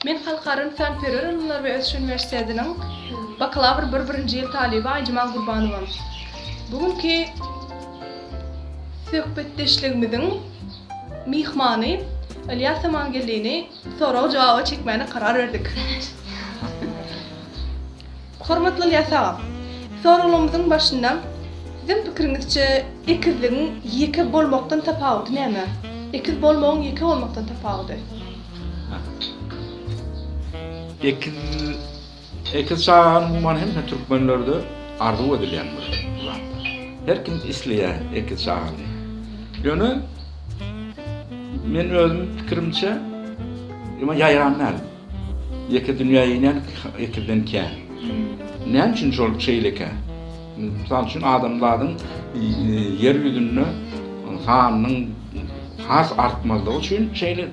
Men Halkara ynsanperwer ylymlar we ösüş uniwersitetiniň bakalawr bir birinji ýyl talyby Aýjemal Gurbanowa. Bu günki söhbetdeşligimiziň myhmany Ylýas Amangeldini sorag-jogaba çekmäne karar berdik. Hormatly Ylýas aga, soraglarymyzyň başynda siziň pikiriňizçe ekizligiň ýeke bolmakdan tapawudy näme? Ekiz bolmagyň ýeke bolmakdan tapawudy? Ekiz ekiz çagany umuman hemme türkmenlerde arzuw edilýän bir zat. Her kim isleýär ekiz çagany. Ýöne men özüm pikirimçe ýöne ýaýran däl. Ýeke dünýä inen ekizden kän. Näme üçin şol şeýlekä? Mysal üçin adamzadyň ýer ýüzünde sanynyň has artmazlygy üçin şeýle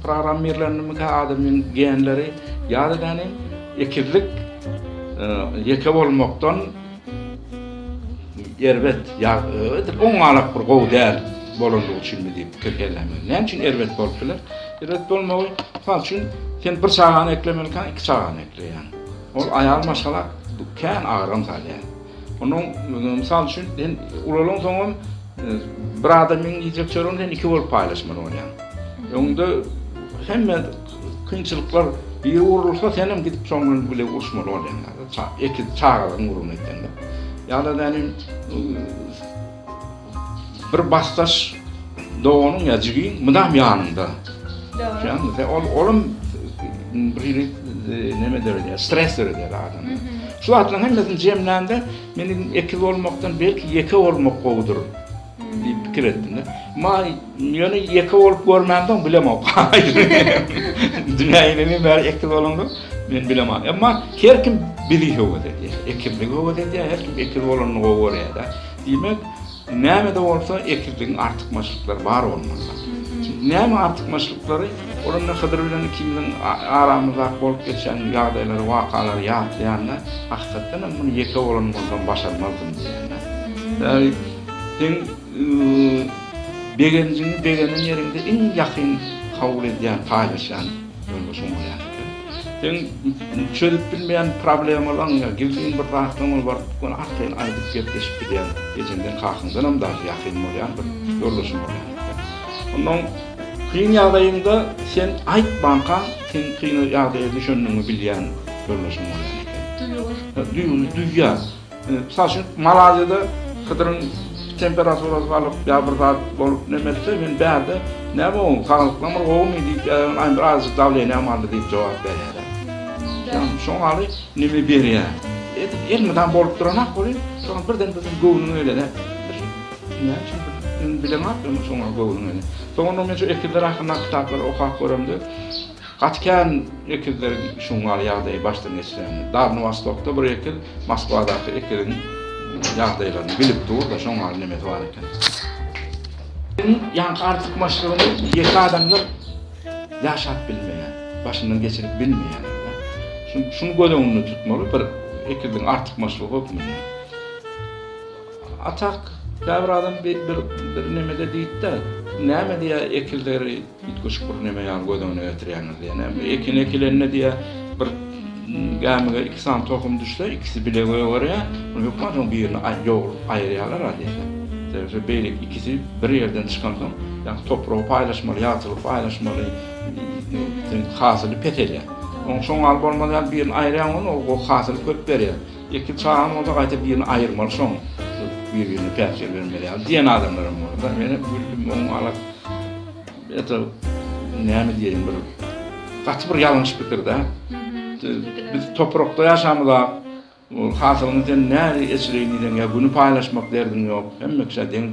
programmirlendimikä adamyň genleri ýa-da ýagny ekizlik ýeke bolmakdan erbet ýa edil oňňalak bir gowy däl bolanlygy üçinmi diýip pikir kelläme. Näme üçin erbet bolup biler? Erbet bolmagy, mysal üçin, sen bir çagany eklemelikäň, iki çagany ekleýäň. Ol aýal maşgala kän agram salýar. Onuň, mysal üçin, sen ulalaňsoňam bir adamyň iýjek çöregini sen iki bolup paýlaşmaly bolýaň. Öňde hemme kynçylyklar biri urulsa, senem gidip şoň bilen bile uruşmaly bolýaň. Ekiz çagalaryň uruny etseň-de. Ýa-da näme, Bir basdaş doganyň ýa jigiň mydam ýanyňda. Dogry. Ol olam bir hili neme döredýär, stres döredýär adamda. Şu zatlaryň hemmesini jemlände meniň ekiz bolmakdan belki ýeke bolmak gowudyr diýip pikir etdim. Ma ýöne ýeke bolup görmänsoň bilemok. Dünýä ineni bäri ekiz bolansoň men bilemok. Emma her kim bizi höwes edýär. Ekizligi höwes edýär, her kim ekiz bolanyny gowy görýär-de. Diýmek, näme-de bolsa ekizligiň artykmaçlyklary bar bolmaly. Näme artykmaçlyklary? Ol indi Hydyr bilen ikimiziň aramyzdaky bolup geçen ýagdaýlary, wakalary ýatlaýanda, hakykatdan hem muny ýeke bolan bolsam başarmazdym diýýän-de. Ýagny, seň begenjiňi begenen ýeriňde iň ýakyn kabul edýän, paýlaşýan ýoldaşyň bolýan eken. Seň çözüp bilmeýän problemalaň ýa gizlin bir zatlaň bolup baryp göni arkaýyn aýdyp gepleşip bilýän ejeňden kakaňdanam dagy ýakyn bolýan bir ýoldaşyň bolýan eken. Onnoň kyn ýagdaýyňda sen aýtmankaň seň kyn ýagdaýa düşendigiňi bilýän ýoldaşyň bolýan eken. Duýgur. Duýgur, duýýar. Mysal üçin, Malaýziýada Hydyryň temperaturasy galyp ýa bir zat bolup neme etse, men bärde näme oň saglyklaň bir gowumy diýip ýa aý bir azajyk dawleniýam aldy diýip jogap berýärler. Ýagny şoň ýaly neme berýär. Edil elmydam bolup duranok welin, şoňa birden birden göwnüňe gelene bir näme üçin bir men bilemok ýöne şoňa göwnüňe gelýär. Soňundan men şu ekizler hakyndaky kitaplary okap göremde, Gaty kän ekizleriň şuň ýaly ýagdaýy başdan geçirýänini. Dalny Wostokda bir ekiz Moskwadaky ekiziň ýagdaýlaryny bilip dur-da, şoň ýaly nemesi bar eken. Ýaňky artykmaçlygyny ýeke adamlar ýaşap bilmeýär, başyndan geçirip bilmeýärler. Şuny göz öňünde tutmaly bir ekiziň artykmaçlygy hökmünde. A tak, käbir adam bir bir nemede diýipdi, näme diýýär ekizleri Üýtgeşik bir neme ýaly göz öňüne getirýäňiz diýýär. Näme, ekin ekilende diýýär, bir gämige iki sany tohum düşse, ikisi bile gögerýär. Muny hökman şoň birini ýogrup aýyrýarlar-a diýýär. Sebäbi şo beýleki ikisi bir ýerden çykansoň, ýagny topragy paýlaşmaly, ýagtylygy paýlaşmaly, hasyly peselýär. Oň şoň ýaly bolmaz ýaly birini aýyrýaň ony, o hasyly köp berýär. Ekiz çagaň bolsa gaýta birini aýyrmaly şoň bir-birine päsgel bermez ýaly diýen adamlaram bar-da. Menem güldüm oň ala Eto näme diýeýin bir gaty bir ýalňyş pikir-dä. Biz toprakda ýaşamyzak, hasylyňy sen näli eçileýin diýseň ýa güni paýlaşmak derdiň ýok. Hemme kişä deň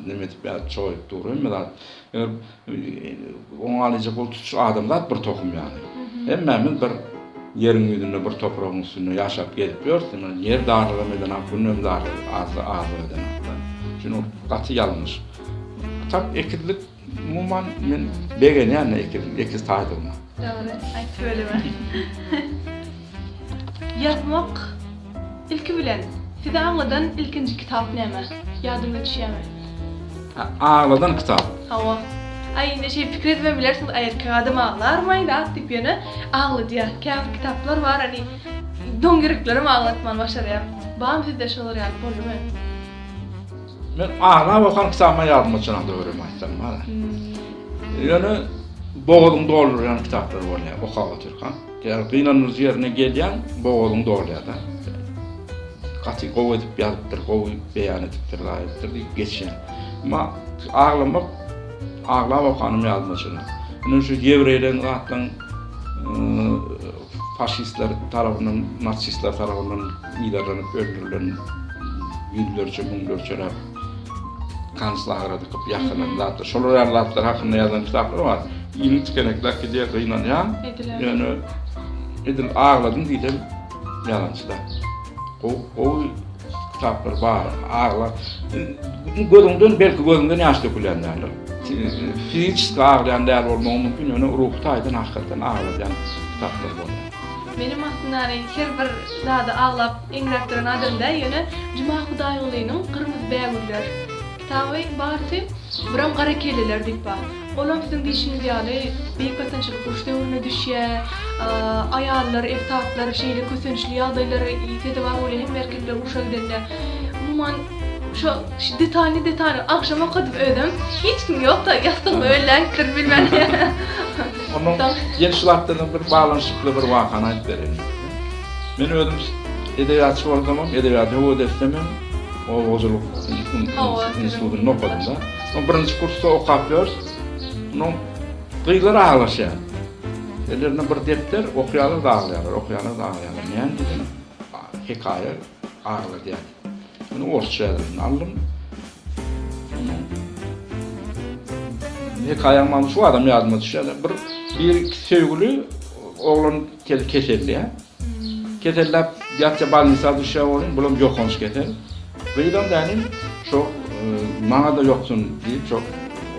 neme edip ýa çoýup dur hemme zat. Eger oňa alyjak bolup tutuş adamzat bir tohum ýaly. Hemmämiz bir ýeriň ýüzünde bir topragyň üstünde ýaşap gezip ýörüs. Ýer darlygam edenak, günem darlyk azlyk edenak-da. Şuny gaty ýalňyş. Tak ekizlik Umuman men begenýän ekiz ekiz taýdygyma. Dogry aýt tüweleme. Ýazmak ilki bilen sizi agladan ilkinji kitap näme? Ýadyňyza düşýämi? Agladan kitap. Hawa. Aý indi şeý pikir edibem bilersiňiz, aý erkek adam aglarmaý zat diýip ýöne agladýar. Käbir kitaplar bar hani doň ýüreklerem aglatmany başarýar. Barmy sizde şolar ýaly boldumy? Men aglap okan kitabyma ýadyma çynan döwrem aýtsam bar. Ýöne bogazyňy doldurýan kitaplar bolýar okap otyrkaň. Ýa gynandyryjy ýerine gelýäň, bogazyň dolýar-da. Gaty gowy edip ýazypdyr, gowy beýan edipdir, laýykdyr diýip geçýäň. Emma aglamak, aglap okanym ýadyma çynan. Ine şu ýewreýleň zatlaň faşistler tarapyndan, nasistler tarapyndan yzarlanyp öldürilen ýüzlerçe, müňlerçeläp konslagere dykyp ýakylan zatlar. Şolar ýaly zatlar hakynda ýazylan kitaplar bar. Iliň tikenekläp gidýär, gynanýan. Ýöne edil agladym diýsem ýalançy-da. Gowy, gowy kitaplar bar. Agla. Gözüňden belki gözüňden ýaş dökülýän däldir. Fiziçeski aglaýan däl bolmagy mümkin, ýöne ruhy taýdan hakykatdan agladýan kitaplar bolýar. Menem aslynda hani her bir zada aglap eňräp duran adam däl, ýöne Juma Hudaýgulynyň Gyrmyzy bägüller kitaby bardy, biram Gara kelleler diýip bar. Olam siziň diýşiňiz ýaly Beýik Watançylyk urşy döwrüne düşýär, aýallar, ebtatlar şeýle kösençli ýagdaýlara sezewar bolýar hemme erkekler urşa gidende. Umuman şo detalny detalny agşam okadym özem hiç kim ýokda ýassygymy ölläpdir bilmän. Ondan ýene şu zatlardan bir baglanyşykly bir wakany aýdyp bereýin. Men özüm edebiýatçy bolsamam, edebiýaty höwes etsemem, oba hojalyk institutynda okadym-da. Soň birinji kursda okap ýörüs. Onuň gyzlar aglaşýar. Ellerinde bir depder, okaýarlar-da aglaýarlar, okaýarlar-da aglaýarlar. Näme diýsem, hekaýa agladýar. Men orsça ýazylyny aldym. Hekaýaň maňa şu adam ýadyma düşýär. Bir bir söýgüli oglan keselleýär. Keselläp ýatsa bolnisa düşýär welin, bulam ýokanç kesel. Gyzam dänim şo maňa-da ýoksun diýip şo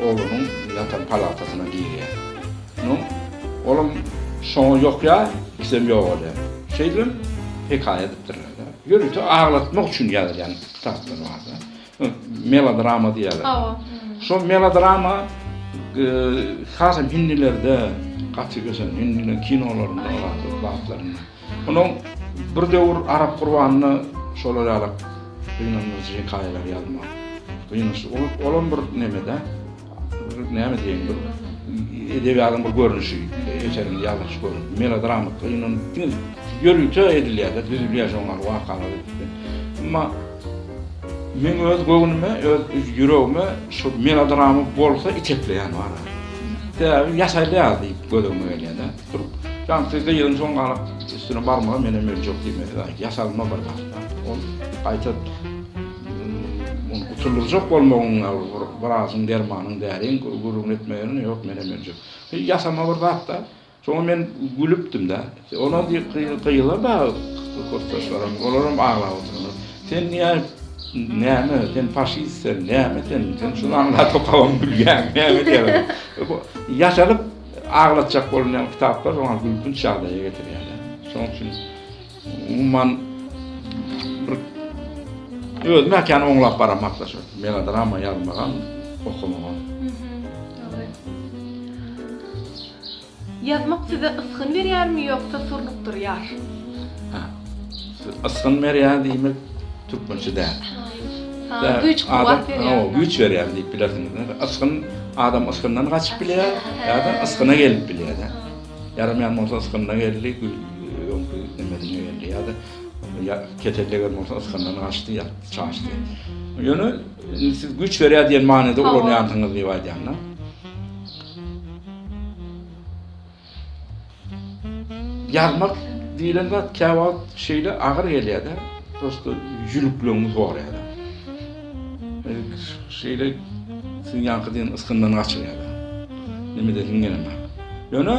oglanyň ýatan palatasyna girýär. Nu, olam şoňa ýokýar, ikisem ýogalýar. Şeýdibem hekaýa edipdirler-de. Ýörite aglatmak üçin ýazylýan kitaplar bar-da. Melodrama diýýärler. Hawa. Şo melodrama hasam hindilerde gaty ösen, hindiler kinolarynda zatlarynda. Onuň bir döwür Arap Gurbanyna şolar ýaly gynandyryjy hekaýalar ýazmak. Gynanç, olam bir neme-de. Näme diýeýin, bir edebiýatyň bir görnüşi, eseriň ýazylyş görnüşi, melodrama gynan diňe ýörite edilýär-de, düzülýär şoň ýaly wakalar edilip. Emma meň öz göwnüme, öz ýüregime şu melodrama bolsa itekleýän bar. Sebäbi ýasaýlar diýip göz öňüme gelýär-de. Durup, ýaňky gyzyň soň galyp üstüne barmagy menem öljek diýmesi, ýasalma bir zat. Ol gaýta Ony gutuldyrjak bolmagyň wraçyň dermanyň däriň gürrüňini etmegini ýok menem öljek. Ýasama bir zat-da. Şoňa men gülüpdim-de. Olar gyýylar-da kursdaşlarym, olaram aglap oturanlar. Sen diýýär, näme, sen faşist sen, näme sen, sen şuny aňlap okabam gülýäň, näme diýýär. Ýasalyp aglatjak bolunýan kitaplar oňa gülkünç ýagdaýa getirýärler. Şonuň üçin Umuman bir özüm äkän oňlap baramok-da şo melodrama ýazmagam, okamagam. Dogry. Ýazmak size ysgyn berýärmi ýoksa surnukdyrýar? Hä. Ysgyn berýär diýmek türkmençe däl. Ha, güýç kuwwat berýär. Hawa, güýç berýär diýip bilersiňiz. Ysgyn adam ysgyndan gaçyp bilýär ýa-da ysgyna gelip bilýär-de. Ýaramaýan bolsa ysgynyna geldi, öňki nemesine geldi ýa-da kesel degen bolsa ysgyndan gaçdy, ýatdy, çaşdy. Ýöne indi siz güýç berýär diýen manyda ulanýansyňyz diýip aýdýan-da. Ýazmak diýlen zat käwagt şeýle agyr gelýär-de, prosto ýülüklegiňi sorýar-da. Şeýle siziň ýaňky diýen ysgyndan gaçyrýar-da. Neme edesiň gelenok. Ýöne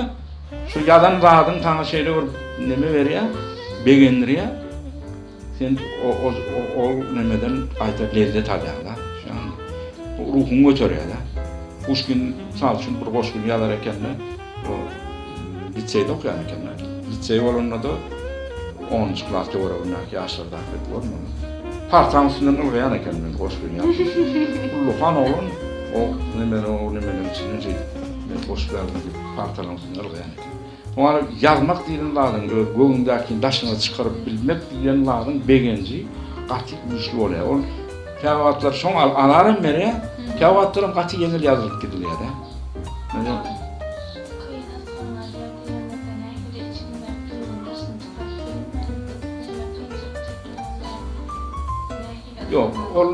şu ýazan zadyň saňa şeýle bir neme berýär, begendirýär. Sen ol nemeden gaýta lezzet alýaň-da. Ruhuňy göterýär-de. Puşkin, mysal üçin, bir goşgyny ýazar ekende, o liseýde okaýan ekende. Liseý bolanda-da onunjy klas töweregindäki ýaşlardaky bolmaly. Partaň üstünden ylgaýan eken men goşgyny ýazyp. Ullakan oglan. O nemeni o nemeniň içinden şeýdip men goşgy ýazdym diýip partalaryň üstünde ylgaýan eken. Oňa ýazmak diýlen zadyň öz göwnüňdäkini daşyňa çykaryp bilmek diýlen zadyň begenji gaty güýçli bolýar. Ol käwagtlar şoň azaram berýär, käwagtlaram gaty ýeňil ýazylyp gidilýär-de. Ýok, ol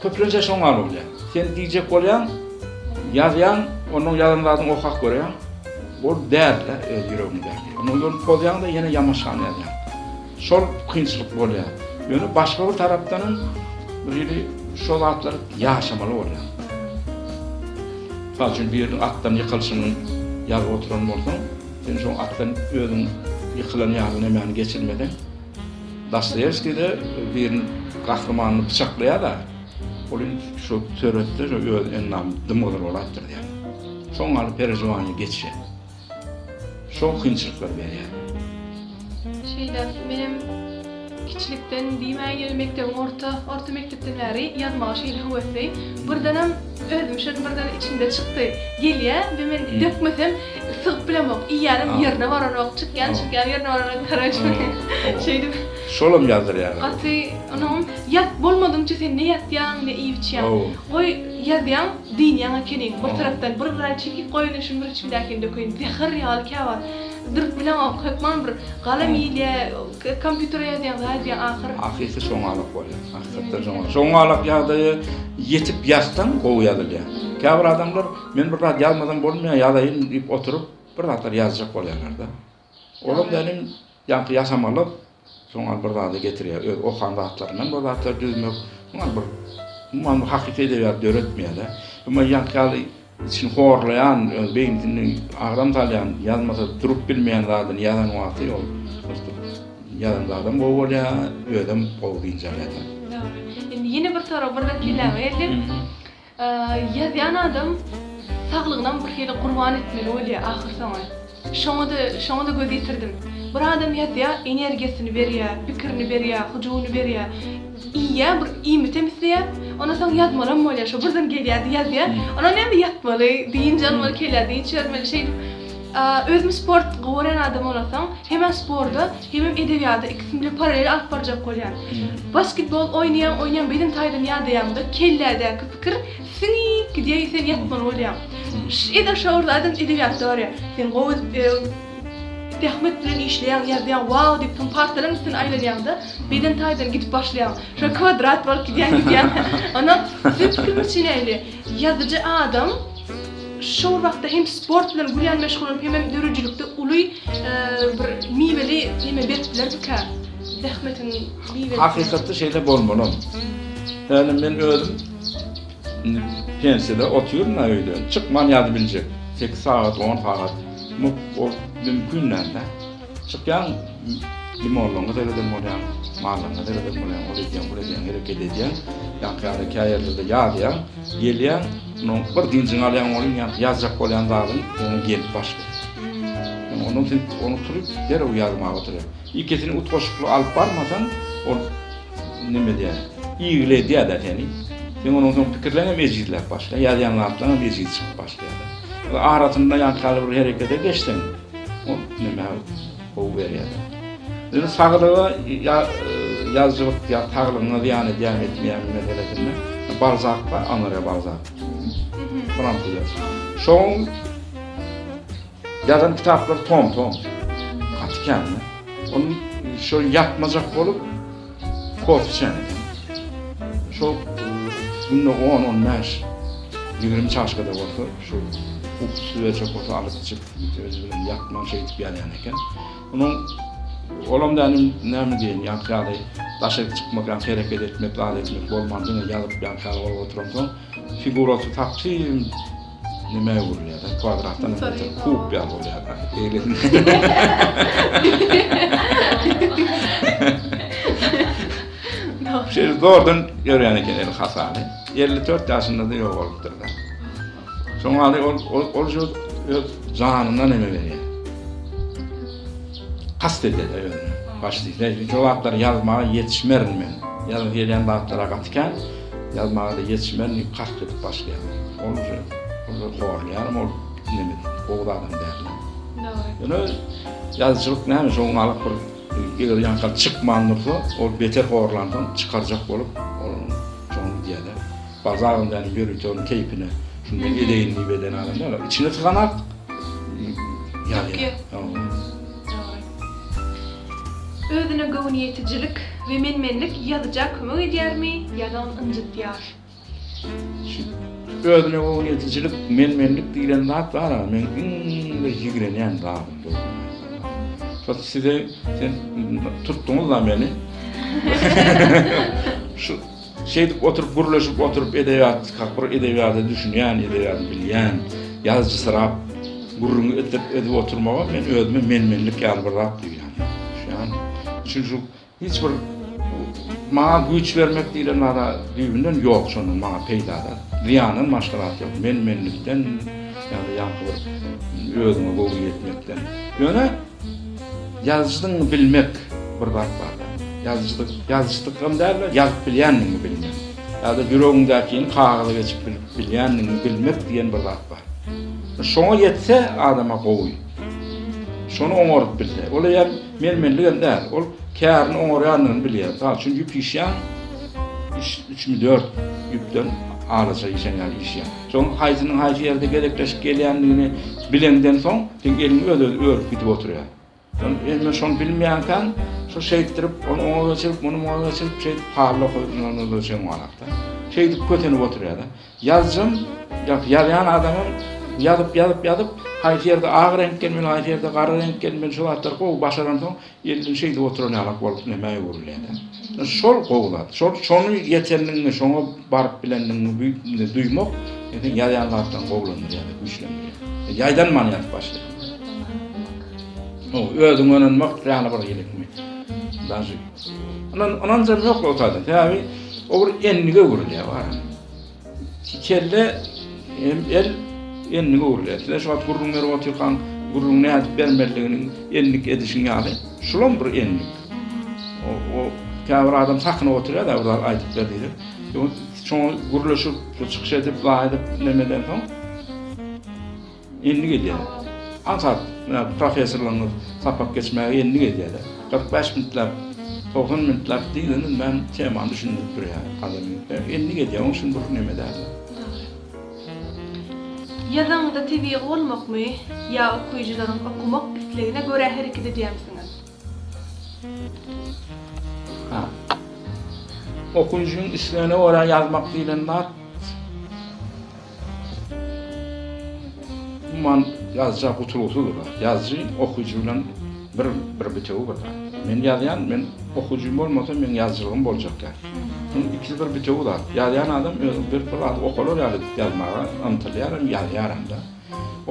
köplenç-ä şoň ýaly bolýar. Sen diýjek bolýaň, ýazýaň, onnoň ýazan zadyňy okap görýäň, ol däl-de öz ýüregiňdäki. Onnoň ýoluny pozýaň-da, ýene ýamaşgany ýazýaň. Şol kynçylyk bolýar. Ýöne başga bir tarapdanam bir hili şo zatlary ýaşamaly bolýaň. Mysal üçin, biriniň atdan ýykylyşyny ýazyp oturan bolsaň, sen şo atdan özüň ýykylan ýaly nemäni geçirmeseň, Dostoýewskiý-de birini gahrymanyny pyçaklaýar-da, ol indi şo söretde şo öz endamy dym-gyzyl bolaýypdyr diýýär. Şoň ýaly perežiwaniýa geçýär. Şo kynçylyklar berýär. Şeýle, menem kiçilikden diýmäýin, ýöne mekdebiň orta, orta mekdepden bäri ýazmaga şeýle höwesli. Birdenem özüm şol birden içimde çykdy. Gelýär we men dökmesem Sygyp bilemok, iýýänim ýerine baranok, çykýan çykýan ýerine baranok karoç. Şeýdip. Şolam ýazdyrýarlar. Gaty onam ýat bolmadyňça sen ne ýatýaň ne iýip içýäň. Goý ýazýaň dynýaň ekeniň bir tarapdan bir gyra çekip goýun şuny bir içimdäkini dökeýin zäher ýaly käwagt durup bilemok hökman bir galam iýilýä kompýutere ýazýaň zat edýäň ahyr. Hakyky şoňalak bolýar. Hakykatdan şoňalak. Şoňalak ýagdaýa ýetip ýazsaň gowy ýazylýar. Käbir adamlar Men bir zat ýazmasam bolmaýar, ýazaýyn diýip oturyp, bir zatlar ýazjak bolýarlar-da. Olam dälim ýaňky ýasamalyk soňam bir zada getirýär. Öz okan zatlaryndan bir zatlar düzmek, soňam bir umuman bir hakyky edebiýat döretmeýär-de. Emma ýaňky ýaly içini horlaýan, öz beýnisini agram salýan, ýazmasa durup bilmeýän zadyny ýazan wagty ol ýazan zadam gowy bolýar, özem gowy dynç alýar-da. Dogry. Indi ýene bir sorag birden kelläme geldi. Ýazýan adam saglygynam bir hili gurban etmeli bolýar ahyrsoňy. Şoňa-da, şoňa-da göz ýetirdim. Bir adam ýazýar, energiýasyny berýär, pikirini berýär, hyjuwyny berýär. Iýýär, bir iýmitem isleýär. Ondan soň ýazmalam bolýar. Şo birden gelýär-de ýazýar. Ondan näme ýatmaly, dynç almaly, kellä dynç bermeli şeýdip. Özüm sport gowy görýän adam bolansoň, hemem sporda, hemem edebiýada ikisini bile paralel alyp barjak bolýan. Basketbol oýnaýaň, oýnaýaň beden taýdan ýadaýaňda kellädäki pikir siňip gidýär, sen ýatmaly bolýaň. Edil şo bir zadam edebiýatda barýar. Sen gowy zähmet bilen işleýäň, ýazýaň, wow diýip soň partalaryň üstünden aýlanýaňda beden taýdan gidip başlaýaň. Şo kwadrat bolup gidýäň, gidýäň. Ondan siziň pikiriňizçe nähili? Ýazyjy adam şol wagtda hem sport bilen gülýän meşgullanyp hemem döredijilikde uly bir miweli neme berip bilermikä? Zähmetiň miwesini. Hakykatda şeýle bolmalam. Ýöne men özüm indi pensiýada otyryn-a öýde. Çykman ýazyp biljek. Sekiz sagat, on sagat o mümkin däl-dä. Çykýaň, limonlaryňa sereden bolýaň, mallaryňa sereden bolýaň, ol edýäň, bul edýäň, hereket edýäň. Ýaňky ýaly käýerlerde ýazýaň, gelýäň, onuň bir dynjyňy alýaň welin, ýaňky ýazjak bolýan zadyň oňa gelip başlaýar. Ondan sen ony turup derrew ýazmaga oturýaň. Ikisini utgaşykly alyp barmasaň, ol neme edýär, igledýär-de seni. Sen ondan soň pikirleň hem ejizläp başlaýar, ýazýan zatlaryň hem ejiz çykyp başlaýar. Arasynda ýaňky ýaly bir herekete geçseň, Ol näme gowy berýär. Ýöne saglyga ýa ýazyjylyk ýa saglygyňa zyýan edýärmi etmeýärmi meselesinde Balzak bar, Onore Balzak. Fransuz ýazyjy. Şoň ýazan kitaplary tom-tom. Gaty kän. Onuň şo ýatmajak bolup Kofe içen eken. Şo günde on, on bäş, 20 çaşka-da bolsa şu ukusy berjek bolsa alyp içip, özi bilen ýatman şeýdip ýazýan eken. Onuň olam dänim näme diýeýin, ýaňky ýaly daşaryk çykmak, ýaňky hereket etmek, zat etmek bolman diňe ýazyp ýaňky ýaly bolup oturansoň figurasy tapsyn Nämä öwrülýär-de, kwadratdan hem beter kub ýaly bolýar-da. Şeýle zordan ýörýän eken eli hasaly. 54 ýaşynda-da ýogalypdyr-da. Şoň ýaly ol ol şu öz janyndan neme berýär. Kast edýär özüne. Baş diýse, şu zatlary ýazmaga ýetişmerin men. Ýazasy gelýän zatlara gaty kän. Ýazmaga-da ýetişmerin diýip kast edip başlaýarlar. Ol uje ol horlaýarym ol neme gowy zadam däl. Dogry. Ýöne ýazyjylyk näme şoň alyp bir eger ýaňka çykman dursa ol beter horlansoň çykarjak bolup ol şoň gidýärler. Balzagam ýani ýörite onuň keýpine şuny men edeýin diýip eden adam däl. Içine syganak ýazýar. Dogry. Özüne göwniýetijilik we men-menlik ýazyja kömek edýärmi ýa-da ony ynjytýar? Şu özüne göwniýetijilik, men-menlik diýlen zat bar-a, meň iň bir ýigrenýän zadym dogrusyny aýtsam. Şo size sen tutduňyz-da meni. Şu şeýdip oturyp gürleşip oturyp edebiýat, bir edebiýata düşünýän, edebiýaty bilýän, ýazyjysyrap gürrüň edip edip oturmaga men özüme men-menlik ýaly bir zat duýýan. Düşýäňmi? Üçünji şu hiç bir maňa güýç bermek diýlen zada düýbünden ýok şondan maňa peýda-da. Zyýandan başga zat ýok. Men-menlikden ýa-da ýaňky bir özüňe göwün ýetmekden. Ýöne Ýazyjydygyňy bilmek bir zat bar-da. Ýazyjydyk, ýazyjydygam däl-de, ýazyp bilýändigiňi bilmek. Ýa-da ýüregiňdäkini kagyza geçip bilip bilýändigiňi bilmek diýen bir zat bar. Şoňa ýetse adama gowy. Şony oňaryp bilse. Ol eýýäm men-menligem däl. Ol kärini oňarýandygyny bilýär. Mysal üçin, ýüp işýäň, üç, üçmi, dört ýüpden alaja işen ýaly işýäň. Soň haýsynyň haýsy ýerde gezekleşip gelýändigini bileňden soň, seň eliň öz-özi örüp gidip oturýar. Soň indi şony bilmeýänkäň, şo şeýtdirip, ony oňa geçirip, muny muňa geçirip, şeýdip palla goýup, şeýdip kösenip oturýar-da. Ýazyjam, ýazýan adamam ýazyp, ýazyp, ýazyp, haýsy ýerde ak reňk gelmeli, haýsy ýerde gara reňk gelmeli, şo zatlary gowy başaransoň, Elini şeýdip oturan ýalak bolup nämä öwrülýär-dä. Şol gowy zat. Şol şony ýetendigiňi, şoňa baryp bilendigiňi duýmak seniň ýazýan zatlaryňy gowulandyrýar-da, güýçlendirýär. Ýaýdanman ýazyp başlaýaň. Özüňe ynanmak ýaly bir gerekmi? Daže. Ynan, ynanjam ýok o taýdan. Sebäbi o bir endige öwrülýär bar. Kelle hem el endige öwrülýär. Size şu wagt gürrüň berip otyrkaň, gürrüň nädip bermelidigini endik edişiň ýaly, şulam bir endik. O, o käbir adam sakynyp oturýar-da, bir zat aýdyp ber diýip. Şoňa gürleşip, çykyş edip, zat edip nemeden soň Endik edýärler. Aňsat, menä professorlaryňyz sapak geçmäge endik edýärler. 45 minutläp, 90 minutläp diňlenilmän men temany düşündirip durýar adamyň. Endik edýär, onuň üçin bir neme däldir. Dogry. Ýazaňyzda tebigy bolmakmy ýa okyjylaryň okamak islegine görä hereket edýärmisiňiz? Ha. Okyjynyň islegine görä ýazmak diýlen zat Umuman ýazyja gutulgysyz bir zat. Ýazyjy okyjy bilen bir bir bitewi bir zat. Men ýazýan, men okyjym bolmasa meň ýazyjylygym boljak däl. Munuň ikisi bir bitewi zat. Ýazýan adam özi bir bir zady okalar ýaly edip ýazmaga ymtylýar hem ýazýar hem-de.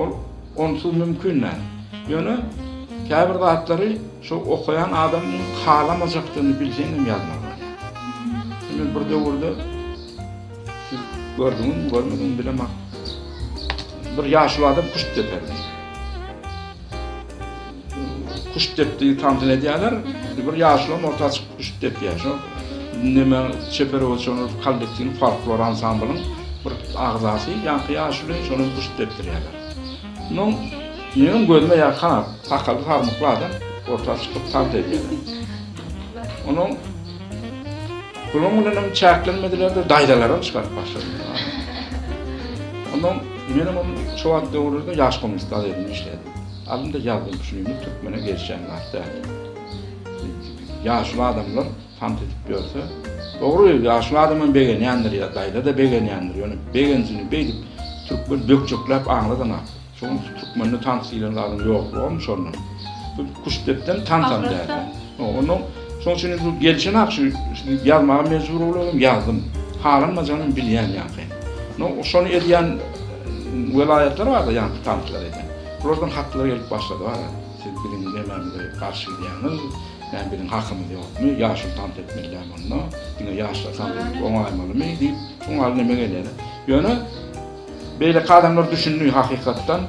Ol onsuz mümkin däl. Ýöne käbir zatlary şo okaýan adamyň halamajakdygyny bilseň hem ýazmaly bolýar. Men bir döwürde Siz gördüňizmi, görmediňizmi bilemok. Bir ýaşuly adam küşt deperdi. Küşt depdi tansyny edýärler. Bir ýaşuly hem orta çykyp küşt depýär. Şo neme çeper oçany kollektiw folklor ansamblyň bir agzasy, ýaňky ýaşuly şony küşt depdirýärler. Munuň meniň gözüme ýakan sakally sarmykly adam orta çykyp tans edýär. Onuň Bulaň bilenem çäklenmediler-de, daýzalaram çykaryp başladylar. Ondan menem onuň şo wagt döwürlerde Ýaş kommunist gazetinde işledim. Alym-da ýazdym, şuny indi türkmene gelişýän zat däl. Ýaşuly adamlar tans edip ýörse, dogry, ýaşuly adamam begenýändir ýa daýza-da begenýändir, ýöne begenjini beýdip türkmen bökjekläp aňladanok. Şoň türkmende tans diýlen zadyň ýoklugam şondan. Bu küştdepden tansam däl. Ondan şoň üçin bu gelşenak şu ýazmaga mejbur boldum, ýazdym. Halanmajagyny bilýän ýaňky. No şony edýän welaýatlar barda ýaňky tanslar edýän. Bulardan hatlar gelip başlady bar. Siz biziň nemämize garşy gidýäňiz? Näme biziň hakymyz ýokmy? Ýaşuly tans etmeli däl onda. Diňe ýaşlar tans edip oňaýmalymy diýip, şoň ýaly neme gelýär. Ýöne Beýleki adamlar düşündi hakykatdan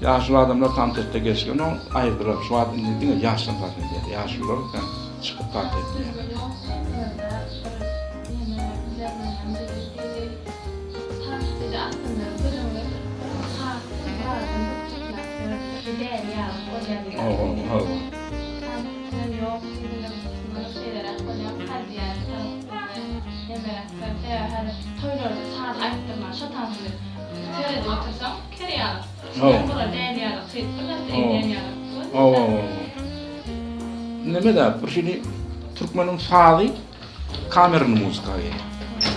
ýaşuly adamlar tans etse geçilenok aýyrdylar şu wagt indi diňe ýaşlar tans edýär ýaşulylar çykyp tans etmeýärler. aslynda göz öňüne getirip sazsyz bir adam höküp däli ýaly bolýar diýýär. Hawa, hawa. Sazsyz ýok diýdiler. Şeýleräk bolýar, diýýär. Nemeräk sebäbi häzir toýlarda saz aýtdyrman şo tansyny seredip otursaň ker ýaly. Hawa. Bular däli ýaly şeýdip bir zat edýän ýaly. Hawa, hawa. Neme-de bir hili türkmeniň sazy Kamerny muzika gelýär.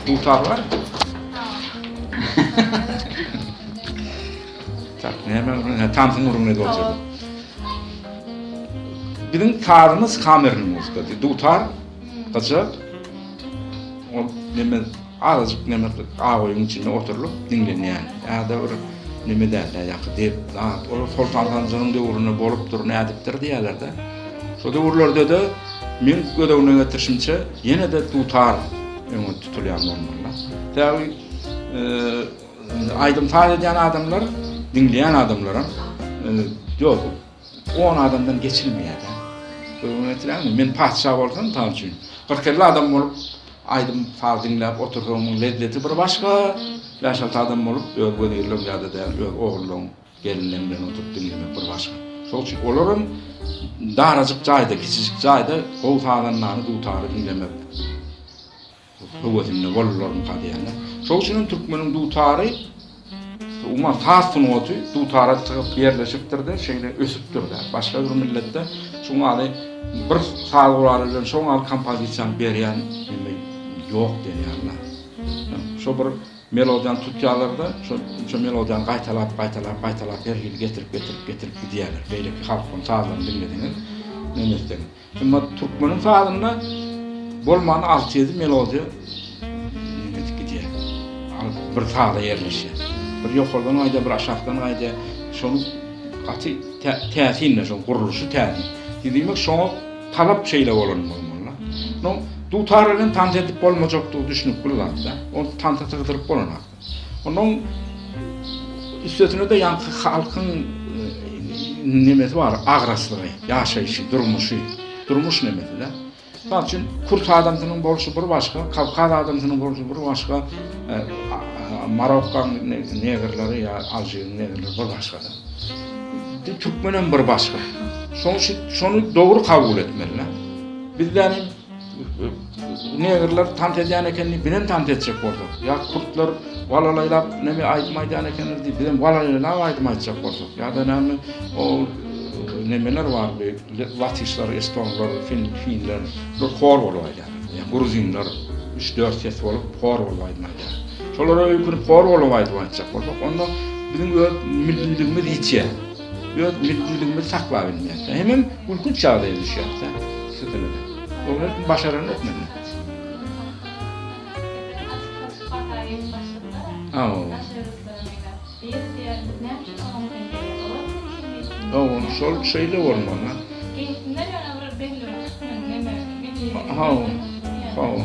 Dutar bar. Tak, näme, tansyň gürrüňini edip oturdy. Biziň sazymyz kamerny muzika. Dutar, gyjak, ol neme azajyk neme agoýuň içinde oturylyp diňlenýän. Ýa-da bir neme däl-de, ýa-da dep, zat. Ol Soltan Sanjaryň döwründe bolupdyr, nädipdir diýýärler-de. Şo döwürlerde-de Meň göz öňüne getirişimçe, ýene-de dutar öňe tutulýan bolmaly. Sebäbi aýdym-saz edýän adamlar, diňleýän adamlaram ýok, on adamdan geçilmeýär-de. Göz öňüne getirýäňmi? Men patyşa bolsam, mysal üçin, 40-50 adam bolup aýdym-saz diňläp otursam, lezzeti bir başga, bäş-alty adam bolup öz wezirleň ýa-da däl, öz ogullaň Gelinleň bilen oturyp diňlemek bir başga. Şol üçin olaram darajyk jaýda, kiçijik jaýda gowy sazandany, dutary diňlemek höwesinde boldularmyka diýýän-de. Şol üçin hem türkmeniň dutary, umuman saz sungaty dutara çykyp ýerleşipdir-de, şeýle ösüpdir-de. Başga bir milletde şuň ýaly bir saz guraly bilen şoň ýaly kompozisiýany berýän neme ýok diýen ýaly. Şo bir Melodiýany tutýarlar-da, şo şo melodiýany gaýtalap, gaýtalap, gaýtalap her hili getirip, getirip, getirip gidýärler. Beýleki halklaryň sazlaryny diňleseňiz, näme etseňiz. Emma türkmeniň sazynda bolmany alty-ýedi melodiýa näme edip gidýär. Bir saza ýerleşýär. Bir ýokardan gaýdýar, bir aşakdan gaýdýar. Şonuň gaty täsin-de, şoň gurluşy täsin. Diýmek, şoňa Talap şeýle bolan bolmaly. No, dutar bilen tans edip bolmajakdygy düşnükli zat-da. Ony tansa sygdyryp bolanok. Onuň üstesine-de ýaňky halkyň nemesi bar, agraslygy, ýaşaýşy, durmuşy, durmuş nemesi-de. Mysal üçin, kürt adamsynyň bolşy bir başga, kawkaz adamsynyň bolşy bir başga, Marokkaň negrleri ýa Alžiriň negrleri bir başga-da. Türkmenem bir başga. Şoň üçin şony dogry kabul etmeli. Bizden negrler tans edýän eken diýip, bizem tans etjek bolsak, ýa kürtler walalaýlap neme aýdym aýdýan ekenler diýip, bizem walalaýlap aýdym aýtjak bolsak, ýa-da näme o nemeler bar, latyşlar, estonlar, fin, finler, bular hor bolup aýdýarlar. Ýa gruzinler üç-dört ses bolup hor bolup aýdym aýdýar. Şolara öýkünip hor bolup aýdym aýtjak bolsak, onda biziň öz milliligimiz ýitýär. Öz milliligimizi saklap bilmeýäris. Hemem gülkünç ýagdaýa düşýäris-dä. Üstesine-de. Ol her kim başaranyny etmeli. Hawa. Hawa, şol şeýle bolmaly. Hawa. Hawa.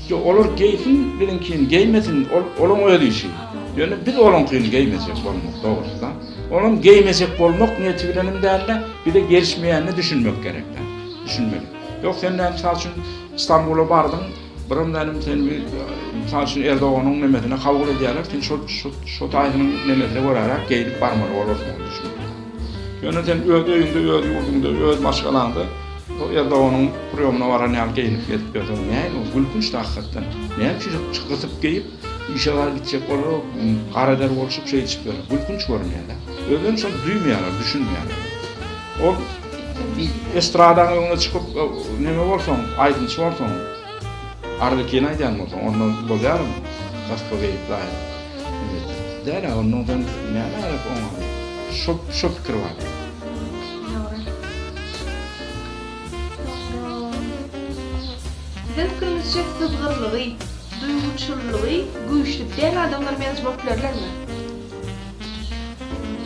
Ýok, olar geýsin, biziňkini geýmesin, ol olaň öz işi. Ýöne biz olaňkyny geýmejek bolmak dogrusy-da. Olam geýmejek bolmak niýeti bilenem däl-de, bize gelişmeýänine düşünmek gerek-dä. Düşünmeli. Ýok, sen näme, mysal üçin, Stambula bardyň, biram näme sen bir, mysal üçin, Erdoganyň nemesine kabul edýärler, sen şo şo şo taýsynyň nemesine göräräk geýnip barmaly bolarsyň, ony düşünmeli. Ýöne sen öz öýüňde, öz ýurduňda, öz maşgalaňda o Erdoganyň priýomyna baran ýaly geýnip gezip ýörseň näme ol gülkünç-dä hakykatdan. Näme üçin şo gysyp geýip, işe baryp gitjek bolar, garader bolşup şeýdişip ýörler. Gülkünç görünýär-dä. Özlerem şony duýmaýarlar, düşünmeýärler. Ol estradaň öňüne çykyp neme bolsaň, aýdymçy bolsaň, Arlekin aýdýan bolsaň, onda bolýarmy? Gysga geýip zaýa. Däl-ä, ondan sen näme gerek oňa? Şo, şo pikir bar. Dogry. Siziň pikiriňizçe syzgyrlygy, duýguçyllygy güýçli däl adamlar menedž bolup bilerlermi?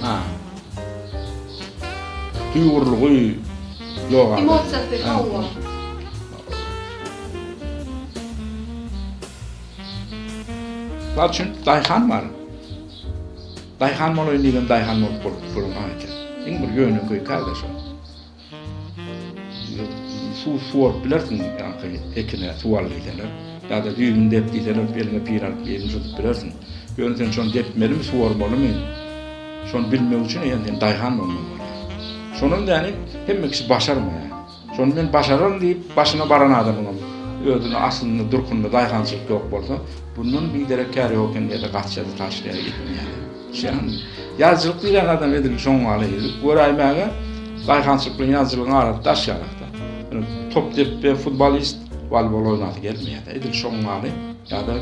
Ha. Duýgurlygy ýok adam. Emosiýasy, hawa. Mysal üçin, daýhan bar. Daýhan bolaýyn diýibem daýhan bolup bolup bolan eken. Iň bir ýönekeý kär-de şol. Suw suwaryp bilersiň ýaňky ekine suw al diýseler. Ýa-da düýbüni dep diýseler, eliňe pil alyp ýerini çözüp bilersiň. Ýöne sen şony depmelimi, suwarmalymy? Şony bilmek üçin eýýäm sen daýhan bolmaly bolýaň. Şonam ýani hemme kişi başarmaýar. Şony men başararyn diýip başyna baran adamyňam özünde aslynda durkunda daýhançylyk ýok bolsa, bundan biderek kär ýok eken diýýär-de gaçýar-da taşlaýar etmeýär-de. Düşýäňmi? Ýazyjylyk diýlen adam edil şoň ýaly göräýmäge daýhançylyk bilen ýazyjylygyň arasy daş ýalak-da. Top depýän futbolist woleýbol oýnasy gelmeýär-de. Edil şoň ýaly ýa-da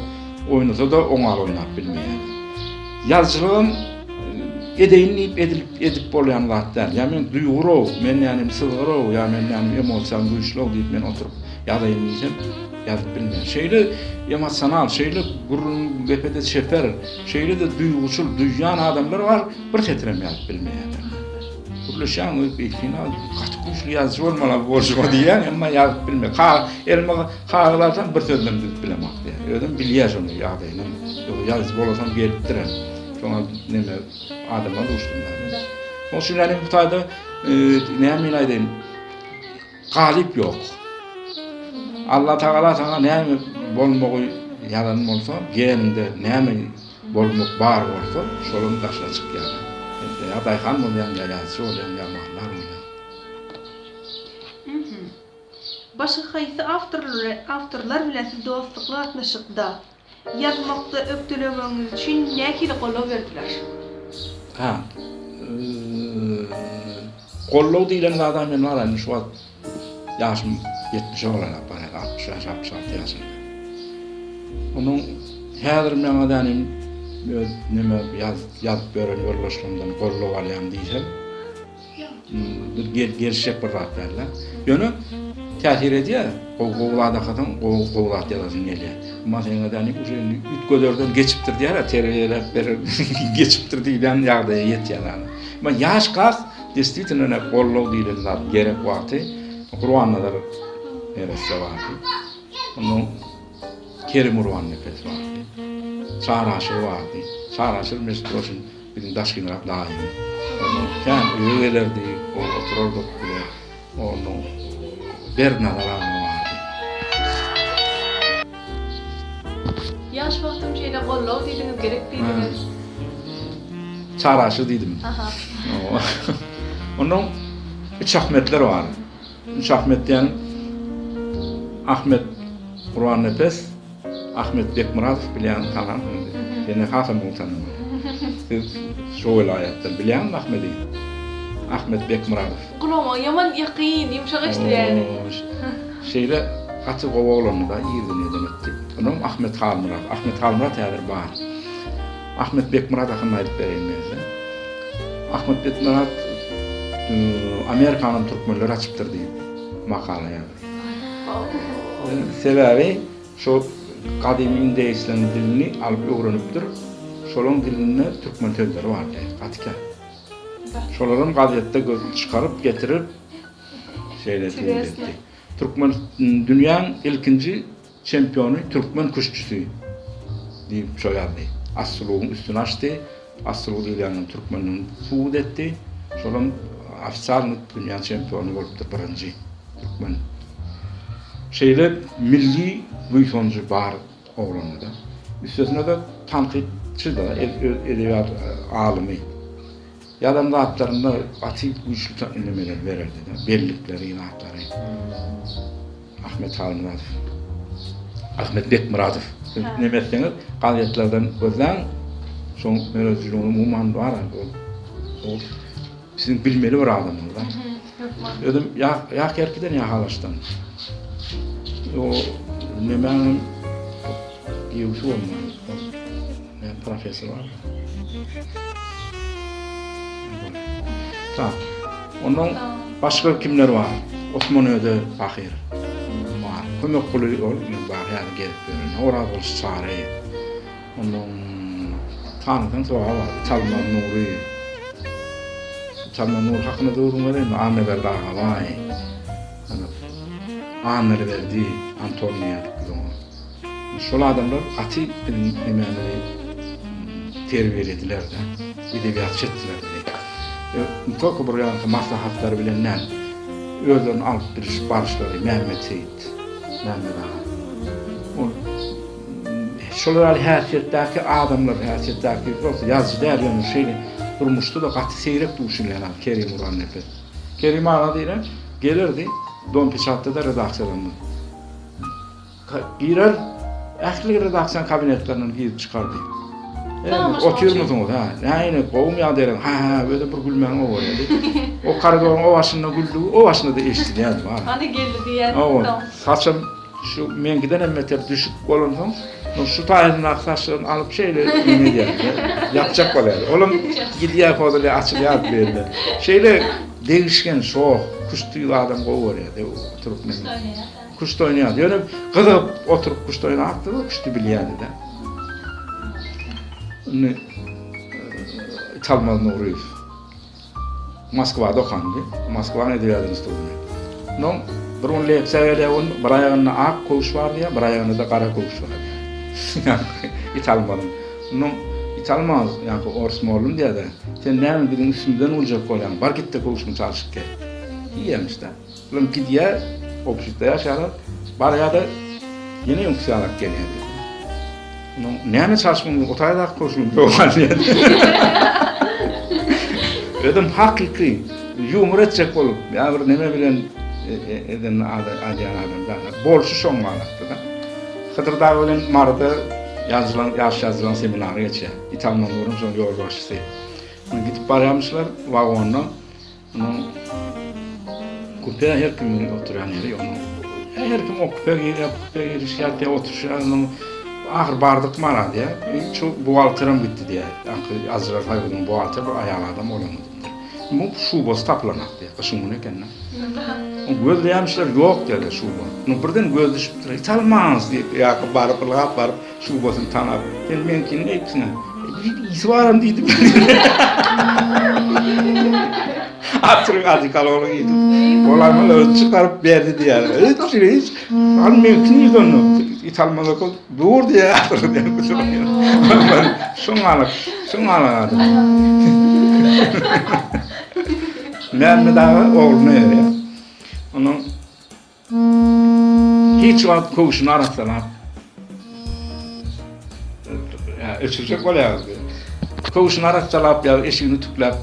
oýnasa-da oňaly oýnap bilmeýär. Ýazyjylygam edeýin diýip edilip edip bolýan zat däl. Ýa men duýgurow, men ýanym syzgyrow, ýa men ýanym emosiýam güýçlüow diýip men oturyp ýazaýyn diýsem, ýazyp bilmen. Şeýle emosional, şeýle gürrüň gepede çeper, şeýle-de duýguçyl, duýýan adamlar bar, bir setirem ýazyp bilmeýärler. Gürleşýäň, beýtgin gaty güýçli ýazyjy bolmaly bu bolşuňa diýýäň, emma ýazyp bilme. Ka elime kagyz alsam bir sözlem düzüp bilemok diýýär. Özem bilýär şony ýagdaýyny. Ýok, ýazyjy bolasam gelipdirem. Şoňa neme adama duşdum men. Şonuň üçin ýani bu taýda näme aýdaýyn? Galyp ýok. Allah Tagala saňa näme bolmagy ýazan bolsa, geniňde näme bolmak bar bolsa, şolaryň daşyna çykýar. Ýa daýhan bolýaň, ýa ýazyjy bolýaň, ýa maldar bolýaň. Başga haýsy awtorlar bilen siz dostlukly gatnaşykda? Ýazmakda ökdelemegiňiz üçin nähili goldaw berdiler? Ha. Goldaw diýlen zada men bar indi şu wagt ýaşym ýetmişe golaýlap barýar, 65, 66 ýaşymda. Onuň häzir maňa dänim öz neme ýaz ýazyp beren ýoldaşlarymdan goldaw alýan diýsem, Bir gel gelişjek bir zat däl-de. Ýöne täsir edýär. Gowy gowy zat okasaň, gowy gowy zat ýazasyň gelýär. Emma seň edäni uje indi üýtgederden geçipdir diýýär-ä, terbiýeläp berer geçipdir diýlen ýagdaýa ýetýär adam. Emma ýaşkak destvitelno ine goldaw diýlen zat gerek wagty Gurbannazar neresse bardy. Ondan Kerim Gurbannepes bardy. Çary Aşyr bardy. Çary Aşyr meşhur bolsun. Biziň daşgynrak daýym. Ondan kän öýe gelerdi, ol oturardyk bile. Onuň Berdinazar aga bardy. Ýaş wagtym şeýle gollag diýdiňiz, gerek diýdiňiz. Çaraşy diýdim. Aha. Ondan üç Ahmetler bar. Üç Ahmet diýen Ahmet Gurbannepes, Ahmet Bekmyradow bilýän tanarsyň indi. Seni hasam gowy tanamaly. Siz şo welaýatdan bilýäňmi Ahmedi? Ahmet Bekmyradow. Gulagyma ýaman ýakyn, ýumşak eşidilýärdi. Şeýle gaty gowy oglandy-da, ir dünýeden ötdi. Onam Ahmet Halmyrat. Ahmet Halmyrat häzir bar. Ahmet Bekmyrat hakynda aýdyp bereýin men size. Ahmet Bekmyrat Amerikanam türkmenler açypdyr diýip makala ýazdy. Sebäbi şo gadymy indeýsleriň dilini alyp öwrenipdir. Şolaň dilinde türkmen sözleri bar diýýär. Gaty kän. Şolaram gazetde çykaryp getirip şeýle etdi. Türkmen dünýäň ilkinji çempiony türkmen küştçüsi diýip şo ýazdy. Assulugyň üstüni açdy. Assulyk diýilýäniň türkmenligini subut etdi. Şolam ofitsialny dünýäň çempiony bolupdyr birinji türkmen. Şeýle milli buýsanjy bar oglanda-da. Üstesine-de tankytçy-da, edebiýat alymy. Ýazan zatlarynda gaty güýçli nemeler bererdi-de, bellikleri, zatlary. Ahmet Halmyradow. Ahmet Bekmyradow. Siz neme etseňiz, gazetlerden gözläň, şoň döredijiligini umuman bar. Ol siziň bilmeli bir adamyňyz. Özüm ýa ýa Kerkiden ýa Halaçdan. O nemäniň giýewsi bolmaly. Men professor bar. Tak. Ondan başga kimler bar? Osman Öde pahyr bar. Kömek Kuly ol bar häzir gezip ýören. Orazgylyç Çary. Ondan tanysaň soga bar. Italmaz Nury. Italmaz Nury hakynda gürrüň bereýinmi? Annaberdi Agabaý. Annaberdi Anton diýerdik biz oňa. Şol adamlar gaty biziň nemämizi terbiýelediler-de, edebiýatçy etdiler bizi. Ne tolko bir ýaňky maslahatlary bilen däl, özlerini alyp biliş baryşlary, Mämmet Seýit, Mämmet aga. Ol Şolar ýaly häsiýetdäki adamlar, häsiýetdäki bolsa ýazyjy däl, ýöne şeýle durmuşda-da gaty seýrek duşulýan adam Kerim Gurannepes. Kerim aga diýlen gelerdi, Dompeçatda-da redaksiýadan. Girer, ähli redaksiýanyň kabinetlerinden girip çykardy. Otyrmysyňyz, hä? Nähili, gowumy ýagdaýlaryň? Hä, hä, özem bir gülmäni gowy görýärdi. O koridoryň o başynda güldügi, o başynda-da eşidilýärdi. Hany geldi diýýärdi. Saçam Şu meňkiden hem beter düşük bolansoň, şu taýyndaky saçlaryny alyp şeýle neme edýärdi. Ýapjak bolýardy. Olam gidýär hozulýar, açylýar bu ýerde. Şeýle degişgen, şoh, küşt ýyly adam gowy görýärdi. Oturyp neme. Küşt oýnaýardy. Ýöne gyzygyp oturyp küşt oýnapdy-da, küşti bilýärdi-de. Indi Italmaz Nuryýew. Moskwada okandy. Moskwanyň edebiýat institutynda. Ondan bir gün leksiýa gelýär, ol bir aýagynda ak köwüş bar diýýär, bir aýagynda-da gara köwüş bar diýýär. Italmazyň. Ondan Italmaz, ýaňky orus mollum diýýär-de, sen näme biziň üstümizden güljek bolýaň, bar git-de köwşüňi çalşyp gel. Diýýärmiş-de. Bulam gidýär, obşitde ýaşaýarlar. Barýar-da, ýene öňküsi ýalak gelýär diýýär. Onuň näme çalyşmagyny o taýdaky köşgüň ýok diýýär. Özüm hakyky ýumor etjek bolup, ýa bir neme bilen e, e, eden aýdýan adam da. Bolşy şoň galakdy-da. Hydyr dagy bilen Maryda ýazyjylaryň, ýaş ýazyjylaryň seminary geçýär. Italmaz Nurum şoň ýolbaşçysy. Gidip barýarmyşlar wagonda. Onuň kupe her kimiň oturýan ýeri onuň. Her kim o kupe girýär, bu kupe girişýär, diýip oturşýar. Onuň ahyr bardyk mara diýýär. Şu buhgalteram gitdi diýýär. Ýaňky Azra Soýuzyň buhgalteri bir aýal adam olam gidipdir. Bu şubasy tapylanak diýýär. Gyşyň güni eken-de. Gözleýärmişler, ýok diýýärler şuba. Onuň birden gözi düşüpdir. Italmaz diýip, ýa-da baryp ylgap baryp Şubasyny tanap, sen meňkini geýipsiň-ä. Bir ysy baram diýdim. Atyryň ady kolony geýdim. Olarmyň özi çykaryp berdi diýýär. Hiç hiç. Hany meňkini diýdi onda. Italmaz oko dur diýýär atyry diýýär. Şoň alyk, şoň alyk adam. Mämmet aga ogluny berýär. Onuň Hiç wagt köwşüni arassalap öçürjek bolýarys. Köwşüni arassalap ýa eşigini ütükläp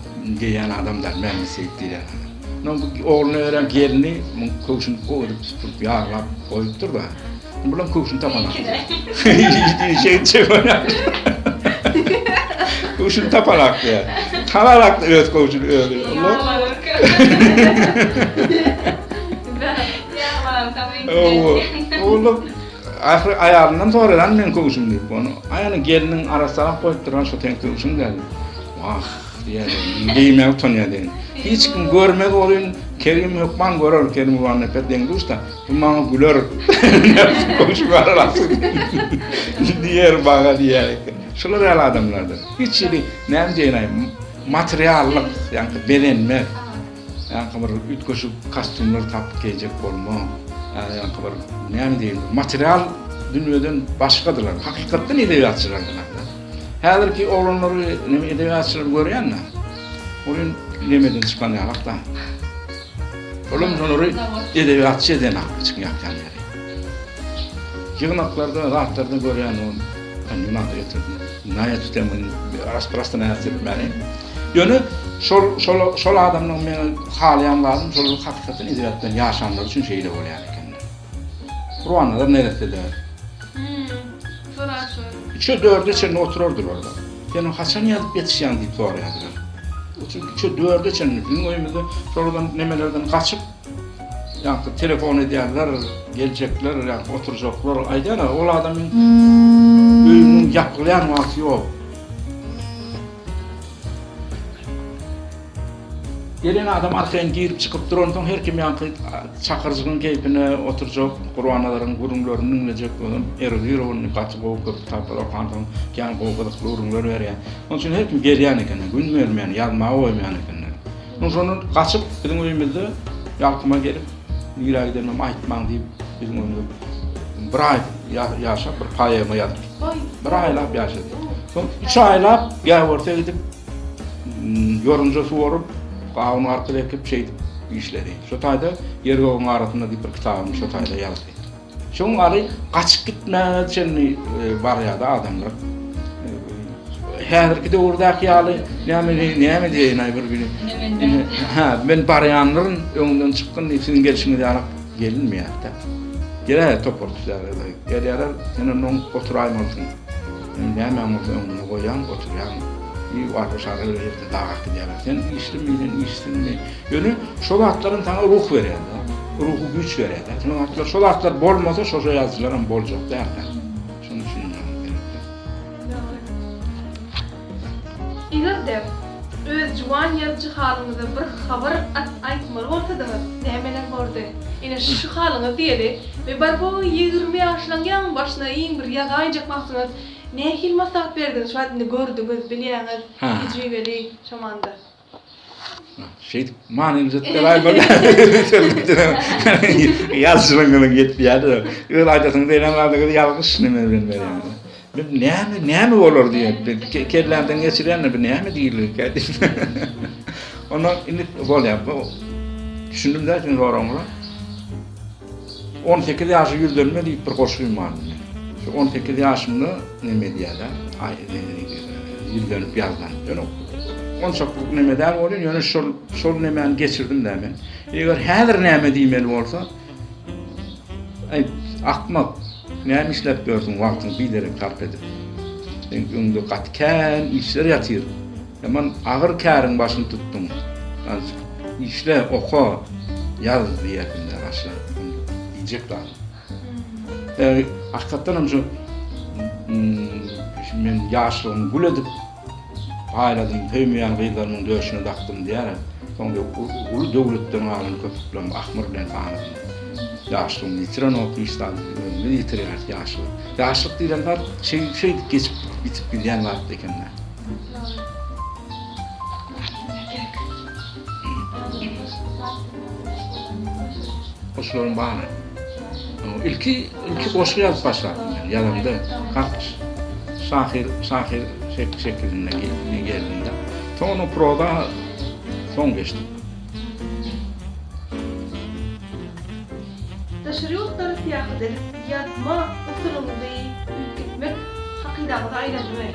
geýýän adam däl, Mämmet Seýit diýýän adam. Onuň bu ogluna beren gelni muň köwşüni gowy edip süpürip, ýaglap goýupdyr-da. Bulam köwşüni tapanok. Şeýtjek bolýar. Köwşüni tapanok diýýär. Tapanok öz köwşüni özi. Oglum ahyry aýalyndan soraýan men köwşüm diýip ony. Aýaly gelniň arassalap goýup duran şo seň köwşüň däl. Wah diýýär. Geýmäge utanýar diýen. Hiç kim görmez bolyn, Kerim hökman görer, Kerim Gurbanlepes deň-duşda. Bu maňa güler. Köwşüm arasy diýer maňa diýer eken. Şular ýaly adamlardyr. Hiç hili näme diýeýin, materiallyk, ýa-da bezenmek. Ýaňky bir üýtgeşik kostýumlar tapyp geýjek bolma. Ýaňky bir näme diýeýin, material dünýeden başgadylar. Hakykatdan edebiýatçylardylar. Häzirki oglanlary näme edebiýatçylary görýän-de. Onuň nemeden çykan ýalak-da. Olam şolary edebiýatçy eden içiň ýakýan ýeri. Ýygnaklarda, zatlarda görýän ol. Nima getirdim. Naýa tutamyn, rasprasta naýa etmäni. Ýöne şol şol şol adamlaryň meniň halaýan zadym şol hakykatdan edebiýat bilen ýaşanlary üçin şeýle bolýan ekenler. Gurbannazar neresse-de. Üçe dörde çenli oturardylar olar. Sen haçan ýazyp ýetişýäň diýip soraýardylar. Çünki üçe dörde çenli biziň öýümizde şolardan nemelerden gaçyp ýaňky telefon edýärler, geljekler, ýaňky oturjaklar aýdýarlar. Ol adamyň öýüniň ýapylýan wagty ýok. Gelen adam arkaýyn girip çykyp duransoň her kim ýaňky çakyrjygyň keýpine oturjak, Gurbannazaryň gürrüňlerini diňlejek, özem erudirowanyny gaty gowy köp kitaplar okansoň kän gowy gyzykly gürrüňler berýär. Onuň üçin her kim gelýän eken, gün bermän, ýazmaga goýmaýan ekenler. Soň şondan gaçyp biziň öýümizde Ýalkyma gelip, nirä gidenimem aýtmaň diýip biziň öýümizde bir aý ýaşap bir poema ýazyp gitdi. Bir aýlap ýaşady. Soň üç aýlap Gäwürse gidip ýorunja suwaryp, gawun garpyz ekip şeýdip işledi. Şo taýda Ýer-gögüň arasynda diýip bir kitabyny şo taýda ýazdy. Şoň ýaly gaçyp gitmäge çenli barýardy adamlar. Häzirki döwürdäki ýaly näme näme diýeýin-aý bir biri. Hä, men barýandyryn, öňünden çykgyn diýip siziň gelşiňiz ýaly gelinmeýär-de. Geläýer topar düzýärler. Gelýärler, sen onnoň oturaýmalysyň. Sen nämäň bolsa öňüňde goýýaň, oturýaň. I arka-şarka bilen ýerde daga gidýärler. Sen işlimi, sen işsizmi? Ýöne şo zatlaram saňa ruh berýär-de. Ruhy güýç berýär-de. Şo zatlar, şo zatlar bolmasa şo-şo ýazyjylaram boljak däl-de. Şuny düşünmek gerek-de. Eger-de öz juwan ýazyjy halyňyza bir habar aýtmaly bolsadyňyz, nämeler bordy? Ine, şu halyňyz diýeli we baryp o 20 ýaşlaň ýaňy başyna iň bir ýazaýjak wagtyňyz nähili maslahat berdiňiz? Şu wagt indi gördüňiz, bilýäňiz, tejribeli şomanda. Şeýdip manyny jytgalaýmaly. Ýalçynyňyzyň ýetmeýär. Öz aýdasyňyz gelen zadyňyzy ýalňyş neme bilen berýäňiz. Bir näme, näme bolar diýip, kellämden geçirýän bir näme diýilirkä diýip. Ondan indi bolýar. Düşündim dä siziň soragyňyza. 18 ýaşy ýüzlenme diýip bir goşgym bar meniň. Şu 18 ýaşymda neme diýýärler, ýüzlenip ýazlan. Ýöne onçakly neme däl bolýan, ýöne şol şol nemäni geçirdim-dä men. Eger häzir näme diýmeli bolsa, aý, akmak, näme işläp ýörsüň wagtyňy biderek sarp edip. Seň öňüňde gaty kän işler ýatyr. Ýaman agyr käriň başyny tutduň. Azajyk işle, oka, ýaz diýerdim-dä başga diýjek zadym. Sebäbi hakykatdan hem şu men ýaşlygymy gül edip paýladym, söýmeýän gyzlarymyň döşüne dakdym diýýär. Soň uly döwletden galan köpüklerimi ahmyr bilen sanadym. Ýaşlygymy ýitirenok hiç zat, özümiz ýitirýäris ýaşlygy. Ýaşlyk diýlen zat şeýdip geçip ýitip gidýän zat eken-dä. Goşgularyň bary. Ilki ilki goşgy ýazyp başlapdym men. Ýazamda halk şahyr şahyr şek şekilinde geldim-de. Soň onu proza soň geçdim. Daşary ýurtlara syýahat edip, ýazma usulyňyzy üýtgetmek hakydaňyza aýlandymy?